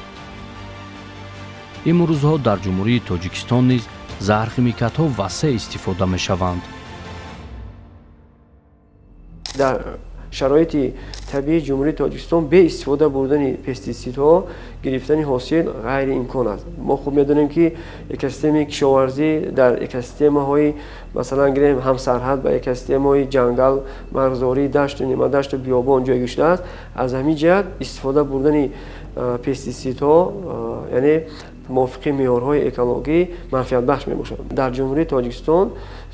A: Имрӯзҳо дар Ҷумҳурии Тоҷикистон низ заҳрхимикатҳо васеъ истифода мешаванд.
I: Дар шароити табиии Ҷумҳурии Тоҷикистон бе истифода бурдани пестисидҳо гирифтани ҳосил ғайриимкон аст. Мо хуб медонем, ки экосистемаи кишоварзӣ дар экосистемаҳои масалан гирем ҳамсарҳад ба экосистемаҳои ҷангал, марғзорӣ, дашту нимадашту биёбон ҷойгир шудааст. Аз ҳамин ҷиҳат истифода бурдани пестисидҳо яъне мувофиқи меъёрҳои экологӣ манфиатбахш мебошад. Дар Ҷумҳурии Тоҷикистон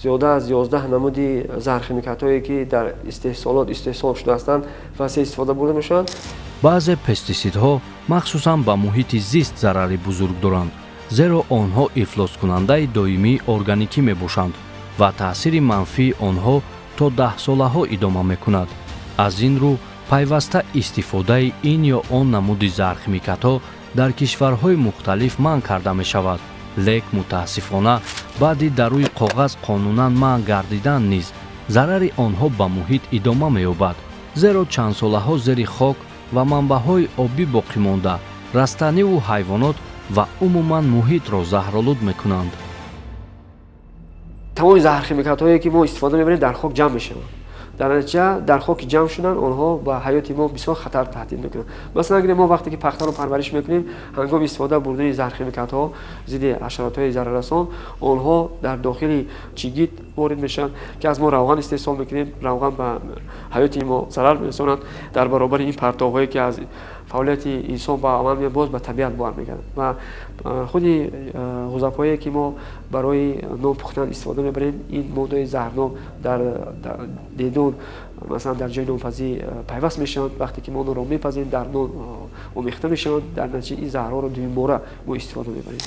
I: зиёда аз 11 намуди заҳрхимикатҳое ки дар истеҳсолот истеҳсол шуда ҳастанд васеъ истифода бурда мешаванд.
A: Баъзе пестисидҳо махсусан ба муҳити зист зарари бузург доранд, зеро онҳо ифлоскунандаи доимии органикӣ мебошанд ва таъсири манфии онҳо то даҳсолаҳо идома мекунад. Аз ин рӯ пайваста истифодаи ин ё он намуди заҳрхимикатҳо дар кишварҳои мухталиф манъ карда мешавад. Лек мутаассифона баъди дар рӯи коғаз қонунан манъ гардидан низ зарари онҳо ба муҳит идома меёбад, зеро чандсолаҳо зери хок ва манбаъҳои обӣ боқӣ монда растаниву ҳайвонот ва умуман муҳитро заҳролуд мекунанд.
I: Тамоми заҳрхимикатҳое ки мо истифода мебарем дар хок ҷамъ мешаванд. Дар натиҷа дар хоки ҷамъ шудан онҳо ба ҳаёти мо бисёр хатар таҳдид мекунанд. Масалан агар мо вақте ки пахтаро парвариш мекунем, ҳангоми истифода бурдани заҳрхимикатҳо зидди ҳашаротҳои зараррасон, онҳо дар дохили чигит ворид мешаванд, ки аз мо равған истеҳсол мекунем. Равған ба ҳаёти мо зарар мерасонад. Дар баробари ин партовҳое ки аз фаъолияти инсон ба амал меояд, боз ба табиат бармегардад. Ва худи ғузабҳое ки мо барои нон пухтан истифода мебарем, ин моддаҳои заҳрнок дар дедон, масалан дар ҷои нонпазӣ пайваст мешаванд. Вақте ки мо онро мепазем, дар нон омехта мешаванд. Дар натиҷа ин заҳрҳоро дуюмбора мо истифода мебарем.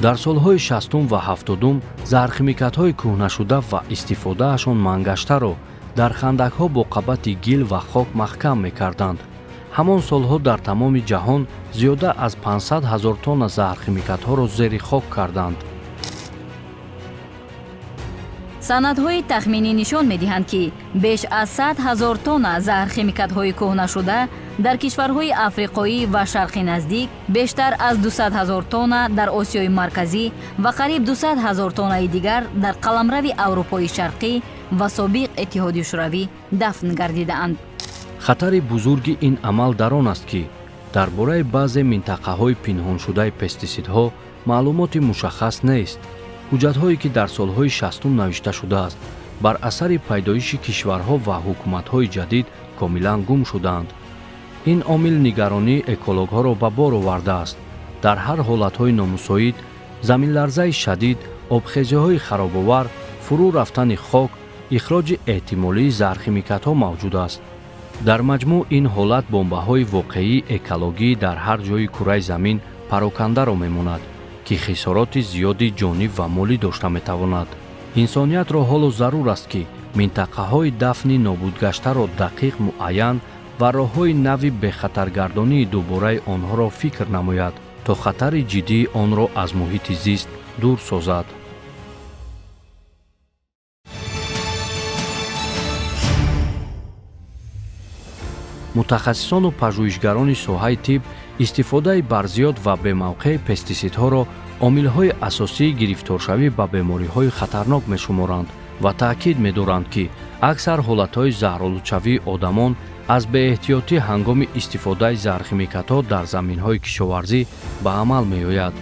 A: Дар солҳои 60 ва 70 заҳрхимикатҳои кӯҳнашуда ва истифодаашон манъгаштаро дар хандакҳо бо қабати гил ва хок маҳкам мекарданд. Ҳамон солҳо дар тамоми ҷаҳон зиёда аз 500 000 тонна заҳрхимикатҳоро зери хок карданд.
H: Санадҳои тахминӣ нишон медиҳанд, ки беш аз 100 000 тонна заҳрхимикатҳои кӯҳнашуда дар кишварҳои Африқоӣ ва Шарқи Наздик, бештар аз 200 000 тонна дар Осиёи Марказӣ ва қариб 200 000 тоннаи дигар дар қаламрави Аврупои Шарқӣ ва собиқ Иттиҳоди Шӯравӣ дафн гардидаанд.
A: Хатари бузурги ин амал дар он аст, ки дар бораи баъзе минтақаҳои пинҳоншудаи пестисидҳо маълумоти мушаххас нест. Ҳуҷҷатҳое ки дар солҳои 60 навишта шудааст, бар асари пайдоиши кишварҳо ва ҳукуматҳои ҷадид комилан гум шудаанд. Ин омил нигаронии экологҳоро ба бор овардааст. Дар ҳар ҳолатҳои номусоид, заминларзаи шадид, обхезиҳои харобовар, фурӯ рафтани хок, ихроҷи эҳтимолии заҳрхимикатҳо мавҷуд аст. Дар маҷмӯъ ин ҳолат бомбаҳои воқеии экологӣ дар ҳар ҷои кураи замин парокандаро мемонад, ки хисороти зиёди ҷонӣ ва молӣ дошта метавонад. Инсониятро ҳоло зарур аст, ки минтақаҳои дафни нобудгаштаро дақиқ муайян ва роҳҳои нави бехатаргардонии дубораи онҳоро фикр намояд, то хатари ҷиддии онро аз муҳити зист дур созад. Мутахассисону пажӯҳишгарони соҳаи тиб истифодаи барзиёд ва бемавқеи пестисидҳоро омилҳои асосии гирифторшавӣ ба бемориҳои хатарнок мешуморанд ва таъкид медоранд, ки аксар ҳолатҳои заҳролудшавии одамон аз беэҳтиётӣ ҳангоми истифодаи заҳрхимикатҳо дар заминҳои кишоварзӣ ба амал меояд.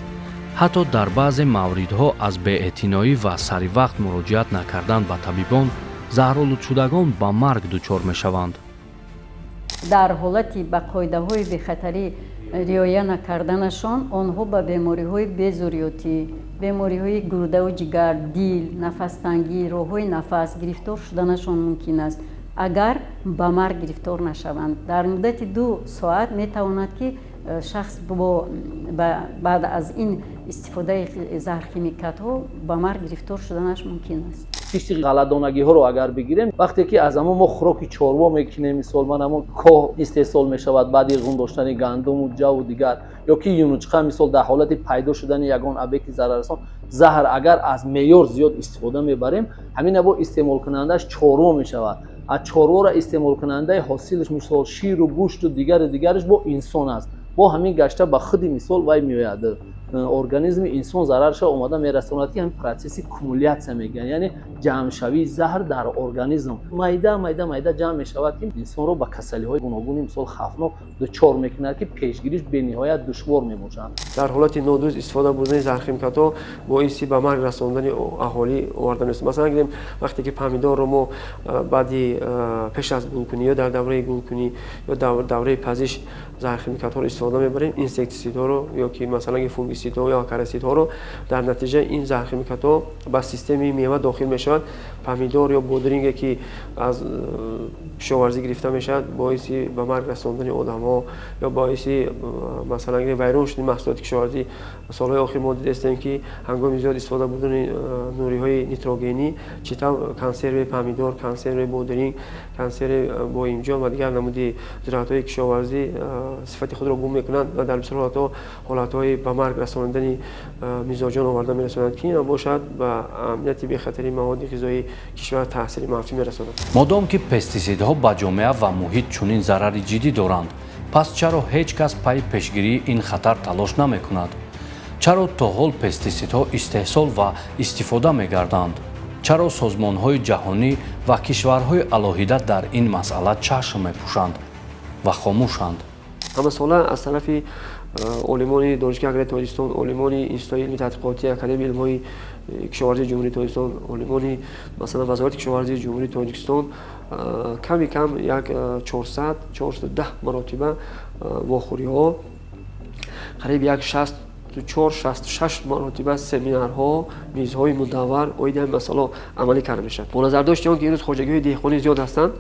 A: Ҳатто дар баъзе мавридҳо аз беэътиноӣ ва саривақт муроҷиат накардан ба табибон заҳролудшудагон ба марг дучор мешаванд.
K: Дар ҳолати ба қоидаҳои бехатарӣ риоя накарданашон онҳо ба бемориҳои безурётӣ, бемориҳои гурдаву ҷигар, дил, нафастангӣ, роҳҳои нафас гирифтор шуданашон мумкин аст, агар ба марг гирифтор нашаванд. Дар муддати 2 соат метавонад, ки шахс баъд аз ин истифодаи заҳрхимикатҳо ба марг гирифтор шуданаш мумкин аст.
J: Кишти ғалладонагиҳоро агар бигирем, вақте ки аз ҳамон мо хӯроки чорво мекунем, мисол ман ҳамон коҳ истеҳсол мешавад баъди ғун доштани гандуму ҷаву дигар, ё ки юнучқа, мисол дар ҳолати пайдо шудани ягон объекти зараррасон заҳр агар аз меъёр зиёд истифода мебарем, ҳамин бо истеъмолкунандааш чорво мешавад. Аз чорворо истеъмолкунандаи ҳосилаш, мисол ширу гӯшту дигару дигараш бо инсон аст. Бо ҳамин гашта ба худи мисол вай меояд, организми инсон зарарша омада мерасонад, ки ҳамин процесси кумулятсия мегӯянд, яъне ҷамъшавии заҳр дар организм майда майда майда ҷамъ мешавад, ки инсонро ба касалиҳои гуногуни мисол хавфнок дучор мекунад, ки пешгириш бениҳоят душвор мебошад.
I: Дар ҳолати нодуруст истифода бурдани заҳрхимикатҳо боиси ба марг расондани аҳолӣ оварда мерасонад. Масалан гирем, вақте ки помидорро мо баъди пеш аз гулкунӣ ё дар давраи гулкунӣ ё давраи пазиш заҳрхимикатҳоро истифода мебарем, инсектисидҳоро ё ки масалан фунгисидҳо ё акарисидҳоро, дар натиҷа ин заҳрхимикатҳо ба системаи мева дохил мешавад. Помидор ё бодринге ки аз кишоварзӣ гирифта мешавад, боиси ба марг расондани одамҳо ё боиси масалан вайрон шудани маҳсулоти кишоварзӣ. Солҳои охир мо дидастем, ки ҳангоми зиёд истифода бурдани нуриҳои нитрогенӣ чӣ тавр консерви помидор, консерви бодринг, консерви боимҷон ва дигар намуди зироатҳои кишоварзӣ сифати худро гум мекунанд ва дар бисёр ҳолатҳо ҳолатҳои ба марг расондани мизоҷон оварда мерасонанд, ки ин бошад ба амнияти бехатарии маводи ғизоии кишвар таъсири манфӣ мерасонад.
A: Модом ки пестисидҳо ба ҷомеа ва муҳит чунин зарари ҷиддӣ доранд, пас чаро ҳеҷ кас пайи пешгирии ин хатар талош намекунад? Чаро то ҳол пестисидҳо истеҳсол ва истифода мегарданд? Чаро созмонҳои ҷаҳонӣ ва кишварҳои алоҳида дар ин масъала чашм мепӯшанд ва хомӯшанд?
I: Ҳамасола аз тарафи олимони Донишгоҳи аграрии Тоҷикистон, олимони Институти илми тадқиқотии Академияи илмҳои кишоварзии Ҷумҳурии Тоҷикистон, олимони масалан Вазорати кишоварзии Ҷумҳурии Тоҷикистон ками кам як 400-410 маротиба вохӯриҳо, қариб як 64-66 маротиба семинарҳо, мизҳои мудаввар оиди ҳамин масъалаҳо амалӣ карда мешавад. Бо назардошти он ки имрӯз хоҷагиҳои деҳқонӣ зиёд ҳастанд,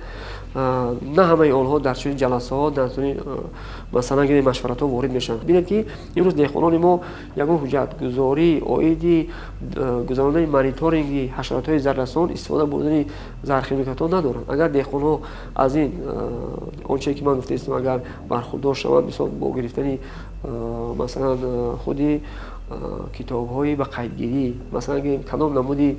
I: на ҳамаи онҳо дар чунин ҷаласаҳо, дар чунин масалан гирем машваратҳо ворид мешаванд. Бинед, ки имрӯз деҳқонони мо ягон ҳуҷҷатгузорӣ оиди гузарондани мониторинги ҳашаротҳои зараррасон, истифода бурдани заҳрхимикатҳо надоранд. Агар деҳқонҳо аз ин он чизе ки ман гуфтаистам, агар бархурдор шаванд, мисол бо гирифтани масалан худи китобҳои ба қайдгирӣ, масалан гирем кадом намуди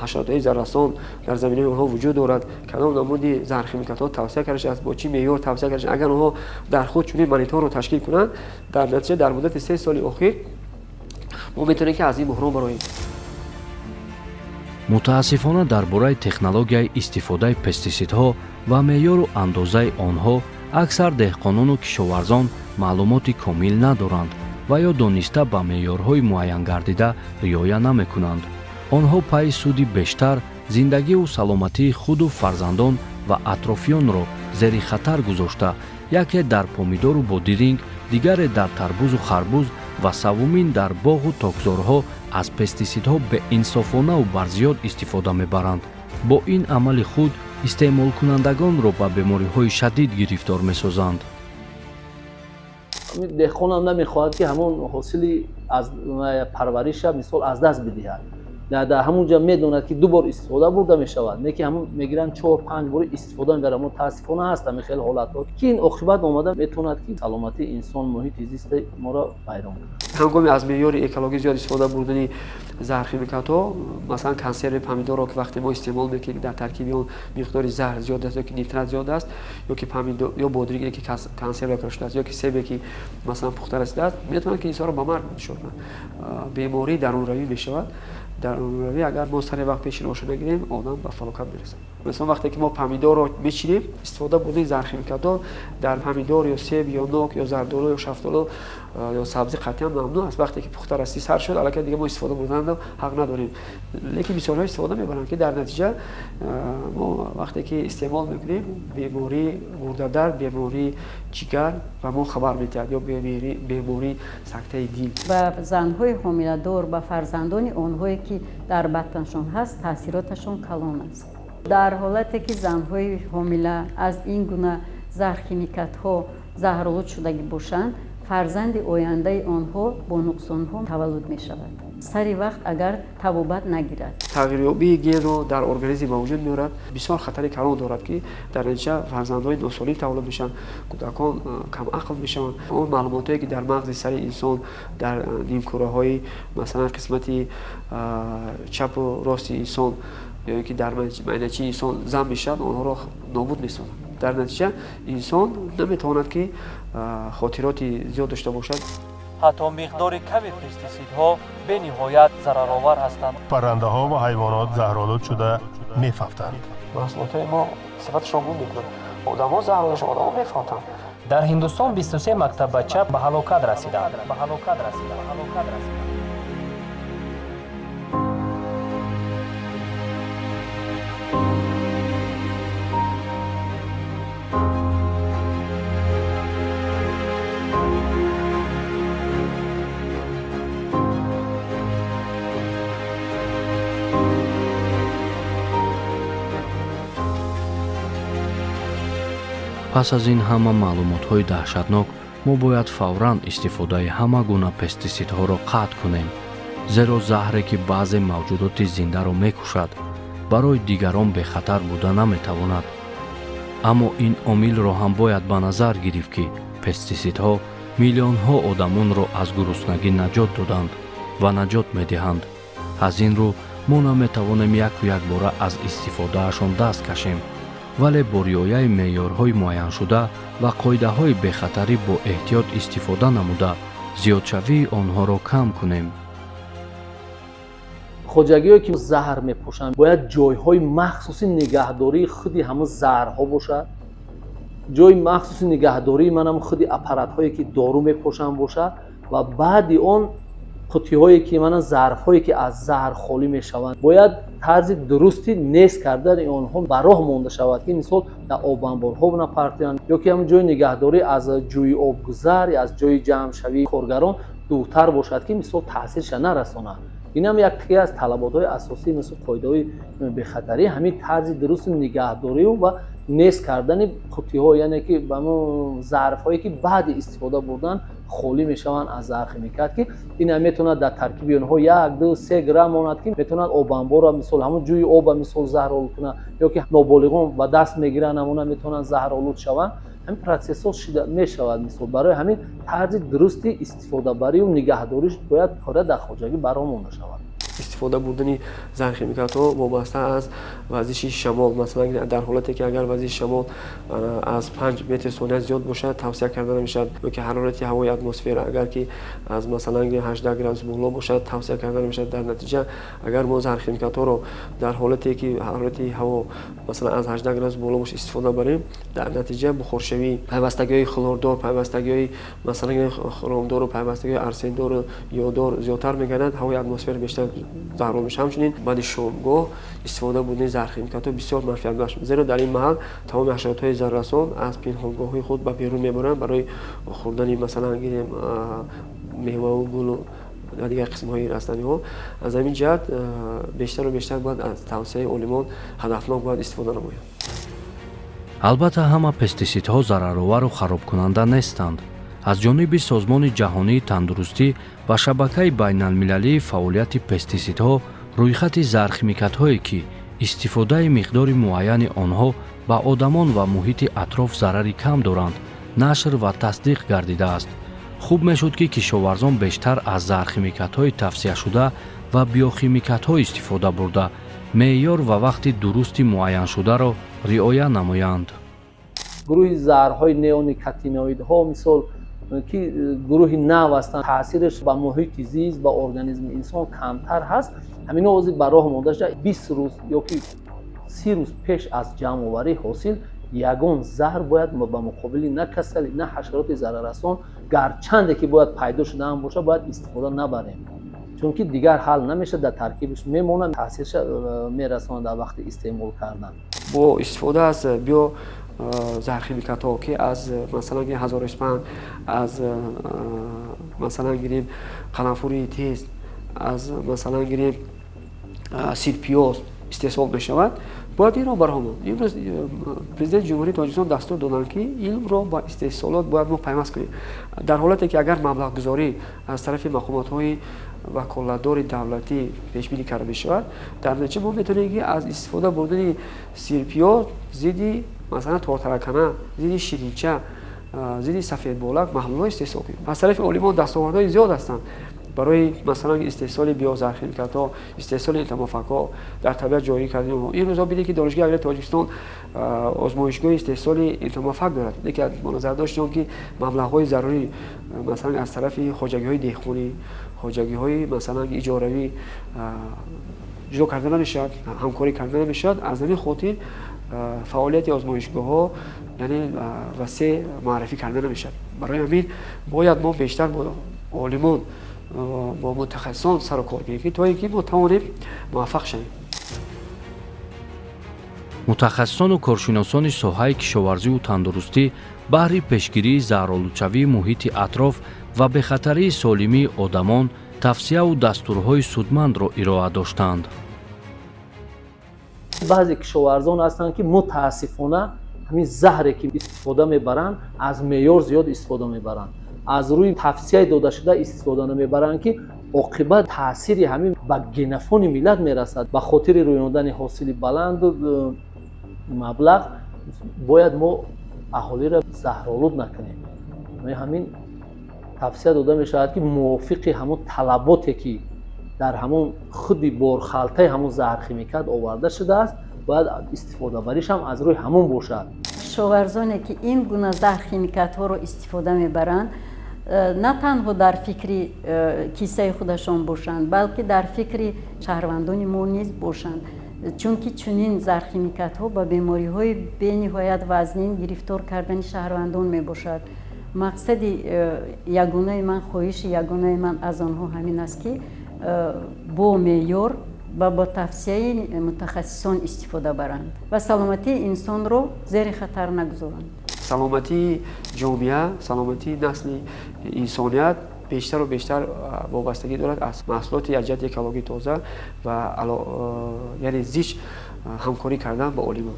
I: ҳашаротҳои зараррасон дар заминаҳои онҳо вуҷуд дорад, кадом намуди заҳрхимикатҳо тавсия карда шудааст, бо чӣ меъёр тавсия карда шудааст, агар онҳо дар худ чунин мониторро ташкил кунанд, дар натиҷа дар муддати 3 соли охир мо метавонем, ки аз ин буҳрон бароем.
A: Мутаассифона, дар бораи технологияи истифодаи пестисидҳо ва меъёру андозаи онҳо аксар деҳқонону кишоварзон маълумоти комил надоранд ва ё дониста ба меъёрҳои муайянгардида риоя намекунанд. Онҳо пайи суди бештар зиндагиву саломатии худу фарзандон ва атрофиёнро зери хатар гузошта, яке дар помидору бодиринг, дигаре дар тарбузу харбуз ва саввумин дар боғу токзорҳо аз пестисидҳо беинсофонаву барзиёд истифода мебаранд. Бо ин амали худ истеъмолкунандагонро ба бемориҳои шадид гирифтор месозанд.
J: Деҳқонам намехоҳад, ки ҳамон ҳосили аз парвариша мисол аз даст бидиҳад. Дар ҳамун ҷа медонад, ки ду бор истифода бурда мешавад, не ки ҳамун мегиранд, чор панҷ бори истифода мебаранд. Мутаассифона, ҳаст ҳамин хел ҳолатҳо, ки ин оқибат омада метавонад, ки саломатии инсон, муҳити зисти моро вайрон кунад.
I: Ҳангоми аз меъёри экологӣ зиёд истифода бурдани заҳрхимикатҳо, масалан, консерви помидорро, ки вақте мо истеъмол мекунем, дар таркиби он миқдори заҳр зиёд аст, ё ки нитрат зиёд аст, ё ки помидор ё бодринге, ки консерва карда шудааст, ё ки себе, ки масалан, пухта расидааст, метавонад, ки инсонро ба марг дучор кунад. Бемории дарунравӣ мешавад. Дарунравӣ, агар мо сари вақт пеши роҳша нагирем, одам ба фалокат мерасад. Масалан, вақте ки мо помидорро мечинем, истифода бурдани заҳрхимикатҳо дар помидор ё себ ё нок ё зардолу ё шафтолу ё сабзӣ қатъиян мамнӯъ аст. Вақте ки пухта расӣ сар шуд, аллакай дига мо истифода бурданро ҳақ надорем, лекин бисёрҳо истифода мебаранд, ки дар натиҷа мо вақте ки истеъмол мекунем, бемории гурдадард, бемории ҷигар ба мо хабар медиҳад ё бемории сактаи дил.
K: Ба занҳои ҳомиладор, ба фарзандони онҳое, ки дар батнашон ҳаст, таъсироташон калон аст. Дар ҳолате ки занҳои ҳомила аз ин гуна заҳрхимикатҳо заҳролуд шудагӣ бошанд, фарзанди ояндаи онҳо бо нуқсонҳо таваллуд мешавад, сари вақт агар табобат нагирад.
I: Тағйирёбии генро дар организм ба вуҷуд меорад, бисёр хатари калон дорад, ки дар натиҷа фарзандҳои носолим таваллуд мешаванд, кӯдакон камақл мешаванд. Он маълумотое, ки дар мағзи сари инсон, дар нимкураҳои, масалан, қисмати чапу рости инсон ё ин ки дар майначии инсон зам мешавад, онҳоро нобуд месозад. Дар натиҷа инсон наметавонад, ки хотироти зиёд дошта бошад.
B: Ҳатто миқдори ками пестисидҳо бениҳоят зараровар ҳастанд.
D: Паррандаҳо ва ҳайвонот заҳролуд шуда мефавтанд.
I: Маҳсулотҳои мо сифаташро гум мекунад, одамо заҳролуд, одамо мефавтанд.
F: Дар Ҳиндустон 23 мактаббача ба ҳалокат расиданд, ба ҳалокат расиданд, ба ҳалокат расиданд.
A: Пас аз ин ҳама маълумотҳои даҳшатнок, мо бояд фавран истифодаи ҳама гуна пестисидҳоро қатъ кунем, зеро заҳре, ки баъзе мавҷудоти зиндаро мекушад, барои дигарон бехатар буда наметавонад. Аммо ин омилро ҳам бояд ба назар гирифт, ки пестисидҳо миллионҳо одамонро аз гуруснагӣ наҷот доданд ва наҷот медиҳанд. Аз ин рӯ мо наметавонем яку якбора аз истифодаашон даст кашем, вале бо риояи меъёрҳои муайяншуда ва қоидаҳои бехатарӣ бо эҳтиёт истифода намуда, зиёдшавии онҳоро кам кунем.
J: Хоҷагиҳое, ки заҳр мепошанд, бояд ҷойҳои махсуси нигаҳдории худи ҳамун заҳрҳо бошад, ҷои махсуси нигаҳдории манам худи аппаратҳое, ки дору мепошанд, бошад ва баъди он қуттиҳое, ки мана зарфҳое, ки аз заҳр холӣ мешаванд, бояд тарзи дурусти нест кардани онҳо ба роҳ монда шавад, ки мисол дар обанборҳо напартоянд ё ки ҳамн ҷои нигаҳдорӣ аз ҷӯи обгузар, аз ҷои ҷамъшавии коргарон дуртар бошад, ки мисол таъсирша нарасонад. Инам яке аз талаботҳои асосӣ, мисол қоидаҳои бехатарӣ, ҳамин тарзи дурусти нигаҳдорию ва нест кардани қуттиҳо, яъне ки ба зарфҳое, ки баъди истифода бурдан холӣ мешаванд аз заҳрхимикат, ки ин метавонад дар таркиби онҳо 1, 2, 3 грамм монад, ки метавонад обанборро, мисол ҳамун ҷӯи оба, мисол заҳролуд кунад, ё ки ноболиғон ба даст мегиранд, ҳамона метавонанд заҳролуд шаванд. Ҳамин процессҳо мешавад. Мисол, барои ҳамин тарзи дурусти истифодабарию нигаҳдориш бояд пурра дар хоҷагӣ ба роҳ монда шавад.
I: Истифода бурдани заҳрхимикатҳо вобаста аз вазиши шамол. Масалан, дар ҳолате ки агар вазиши шамол аз 5 метр сония зиёд бошад, тавсия карда намешавад, ё ки ҳарорати ҳавои атмосфера агар ки аз, масалан, 18 градус боло бошад, тавсия карда намешавад. Дар натиҷа, агар мо заҳрхимикатҳоро дар ҳолате ки ҳарорати ҳаво, масалан, аз 18 градус боло бошад, истифода барем, дар натиҷа бухоршавӣ, пайвастагиҳои хлордор, пайвастагиҳои, масалан, хромдору пайвастагиҳои арсендору йоддор зиёдтар мегардад, ҳавои атмосфера бештар заҳролуд мешавад. Ҳамчунин баъди шомгоҳ истифода бурдани заҳрхимикатҳо бисёр манфиатбахш, зеро дар ин маҳал тамоми ҳашаротҳои зараррасон аз пинҳонгоҳҳои худ ба берун мебаранд барои хӯрдани, масалан, гирем, меваву гулу ва дигар қисмҳои растаниҳо. Аз ҳамин ҷиҳат бештару бештар бояд аз тавсияи олимон ҳадафнок бояд истифода намояд.
A: Албатта, ҳама пестисидҳо зараровару харобкунанда нестанд. Аз ҷониби Созмони ҷаҳонии тандурустӣ ва шабакаи байналмилалии фаъолияти пестисидҳо Рӯйхати зархимикатҳое, ки истифодаи миқдори муайяни онҳо ба одамон ва муҳити атроф зарари кам доранд, нашр ва тасдиқ гардидааст. Хуб мешуд, ки кишоварзон бештар аз зархимикатҳои тавсияшуда ва биохимикатҳо истифода бурда, меъёр ва вақти дурусти муайяншударо риоя намоянд.
J: Гурӯҳи заҳрҳои неоникотиноидҳо, мисол, ки гурӯҳи нав ҳастанд, таъсираш ба муҳити зист, ба организми инсон камтар ҳаст. Ҳамино ҳозир ба роҳ монда шуда. 20 рӯз ёки 30 рӯз пеш аз ҷамъоварии ҳосил ягон заҳр бояд ба муқобили на касалӣ, на ҳашароти зараррасон, гарчанде ки бояд пайдо шудаам бошад, бояд истифода набарем, чунки дигар ҳал намешавад, дар таркибаш мемонад, таъсирша мерасонад дар вақти истеъмол кардан.
I: Бо истифода аз био зархимикатҳо, ки аз, масалан, ҳазорисфанд, аз, масалан, гирем, қаламфури тез, аз, масалан, гирем, сирпиёз истеҳсол мешавад, бояд инро барҳо монд. Имрӯз Президенти Ҷумҳурии Тоҷикистон дастур доданд, ки илмро ба истеҳсолот бояд мо пайваст кунем. Дар ҳолате ки агар маблағгузорӣ аз тарафи мақомотҳои ваколатдори давлатӣ пешбинӣ карда мешавад, дар натиҷа мо метавонем, ки аз истифода бурдани сирпиёз зидди, масалан, тортаракана, зидди ширинча, зидди сафедболак маҳлулҳо истеҳсол кунем. Аз тарафи олимон дастовардҳои зиёд ҳастанд барои, масалан, истеҳсоли биозархимикатҳо, истеҳсоли энтомофагҳо, дар табиат ҷорӣ кардани онҳо. Ин рӯзҳо бинед, ки Донишгоҳи аграрии Тоҷикистон озмоишгоҳи истеҳсоли энтомофаг дорад, лекин бо назардошти он ки маблағҳои зарурӣ, масалан, аз тарафи хоҷагиҳои деҳқонӣ, хоҷагиҳои, масалан, иҷоравӣ ҷудо карда намешавад, ҳамкорӣ карда намешавад, аз ҳамин хотир фаъолияти озмоишгоҳҳо, яъне, васеъ муаррифӣ карда намешавад. Барои ҳамин бояд мо бештар бо олимон, бо мутахассисон сару кор гирем, ки то ин ки мо тавонем муваффақ шавем.
A: Мутахассисону коршиносони соҳаи кишоварзиву тандурустӣ баҳри пешгирии заҳролудшавии муҳити атроф ва бехатарии солимии одамон тавсияву дастурҳои судмандро ироа доштанд.
J: Баъзе кишоварзон ҳастанд, ки мутаассифона ҳамин заҳре ки истифода мебаранд, аз меъёр зиёд истифода мебаранд, аз рӯи тавсияи додашуда истифода намебаранд, ки оқибат таъсири ҳамин ба генофони миллат мерасад. Ба хотири рӯёндани ҳосили баланду маблағ бояд мо аҳолиро заҳролуд накунем. Ҳамин тавсия дода мешавад, ки мувофиқи ҳамон талаботе ки дар ҳамон худи борхалтаи ҳамон заҳрхимикат оварда шудааст, бояд истифодабариш ҳам аз рӯи ҳамон бошад.
K: Кишоварзоне ки ин гуна заҳрхимикатҳоро истифода мебаранд, на танҳо дар фикри кисаи худашон бошанд, балки дар фикри шаҳрвандони мо низ бошанд, чунки чунин заҳрхимикатҳо ба бемориҳои бениҳоят вазнин гирифтор кардани шаҳрвандон мебошад. Мақсади ягонаи ман, хоҳиши ягонаи ман аз онҳо ҳамин аст, ки бо меъёр ва бо тавсияи мутахассисон истифода баранд ва саломатии инсонро зери хатар нагузоранд.
I: Саломатии ҷомеа, саломатии насли инсоният бештару бештар вобастагӣ дорад аз маҳсулоти аз ҷиҳати экологӣ тоза ва, яъне, зич ҳамкорӣ кардан бо олимон.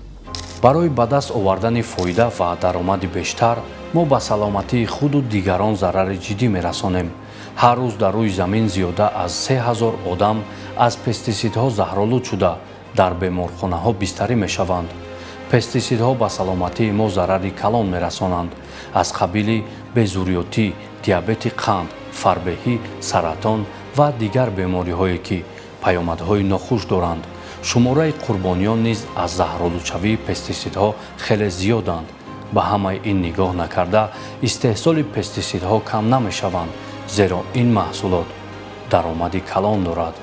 A: Барои ба даст овардани фоида ва даромади бештар мо ба саломатии худу дигарон зарари ҷиддӣ мерасонем. Ҳар рӯз дар рӯи замин зиёда аз 3000 одам аз пестисидҳо заҳролуд шуда, дар беморхонаҳо бистарӣ мешаванд. Пестисидҳо ба саломатии мо зарари калон мерасонанд, аз қабили безурётӣ, диабети қанд, фарбеҳӣ, саратон ва дигар бемориҳое, ки паёмадҳои нохуш доранд. Шумораи қурбониён низ аз заҳролудшавии пестисидҳо хеле зиёданд. Ба ҳамаи ин нигоҳ накарда, истеҳсоли пестисидҳо кам намешаванд, зеро ин маҳсулот даромади калон дорад.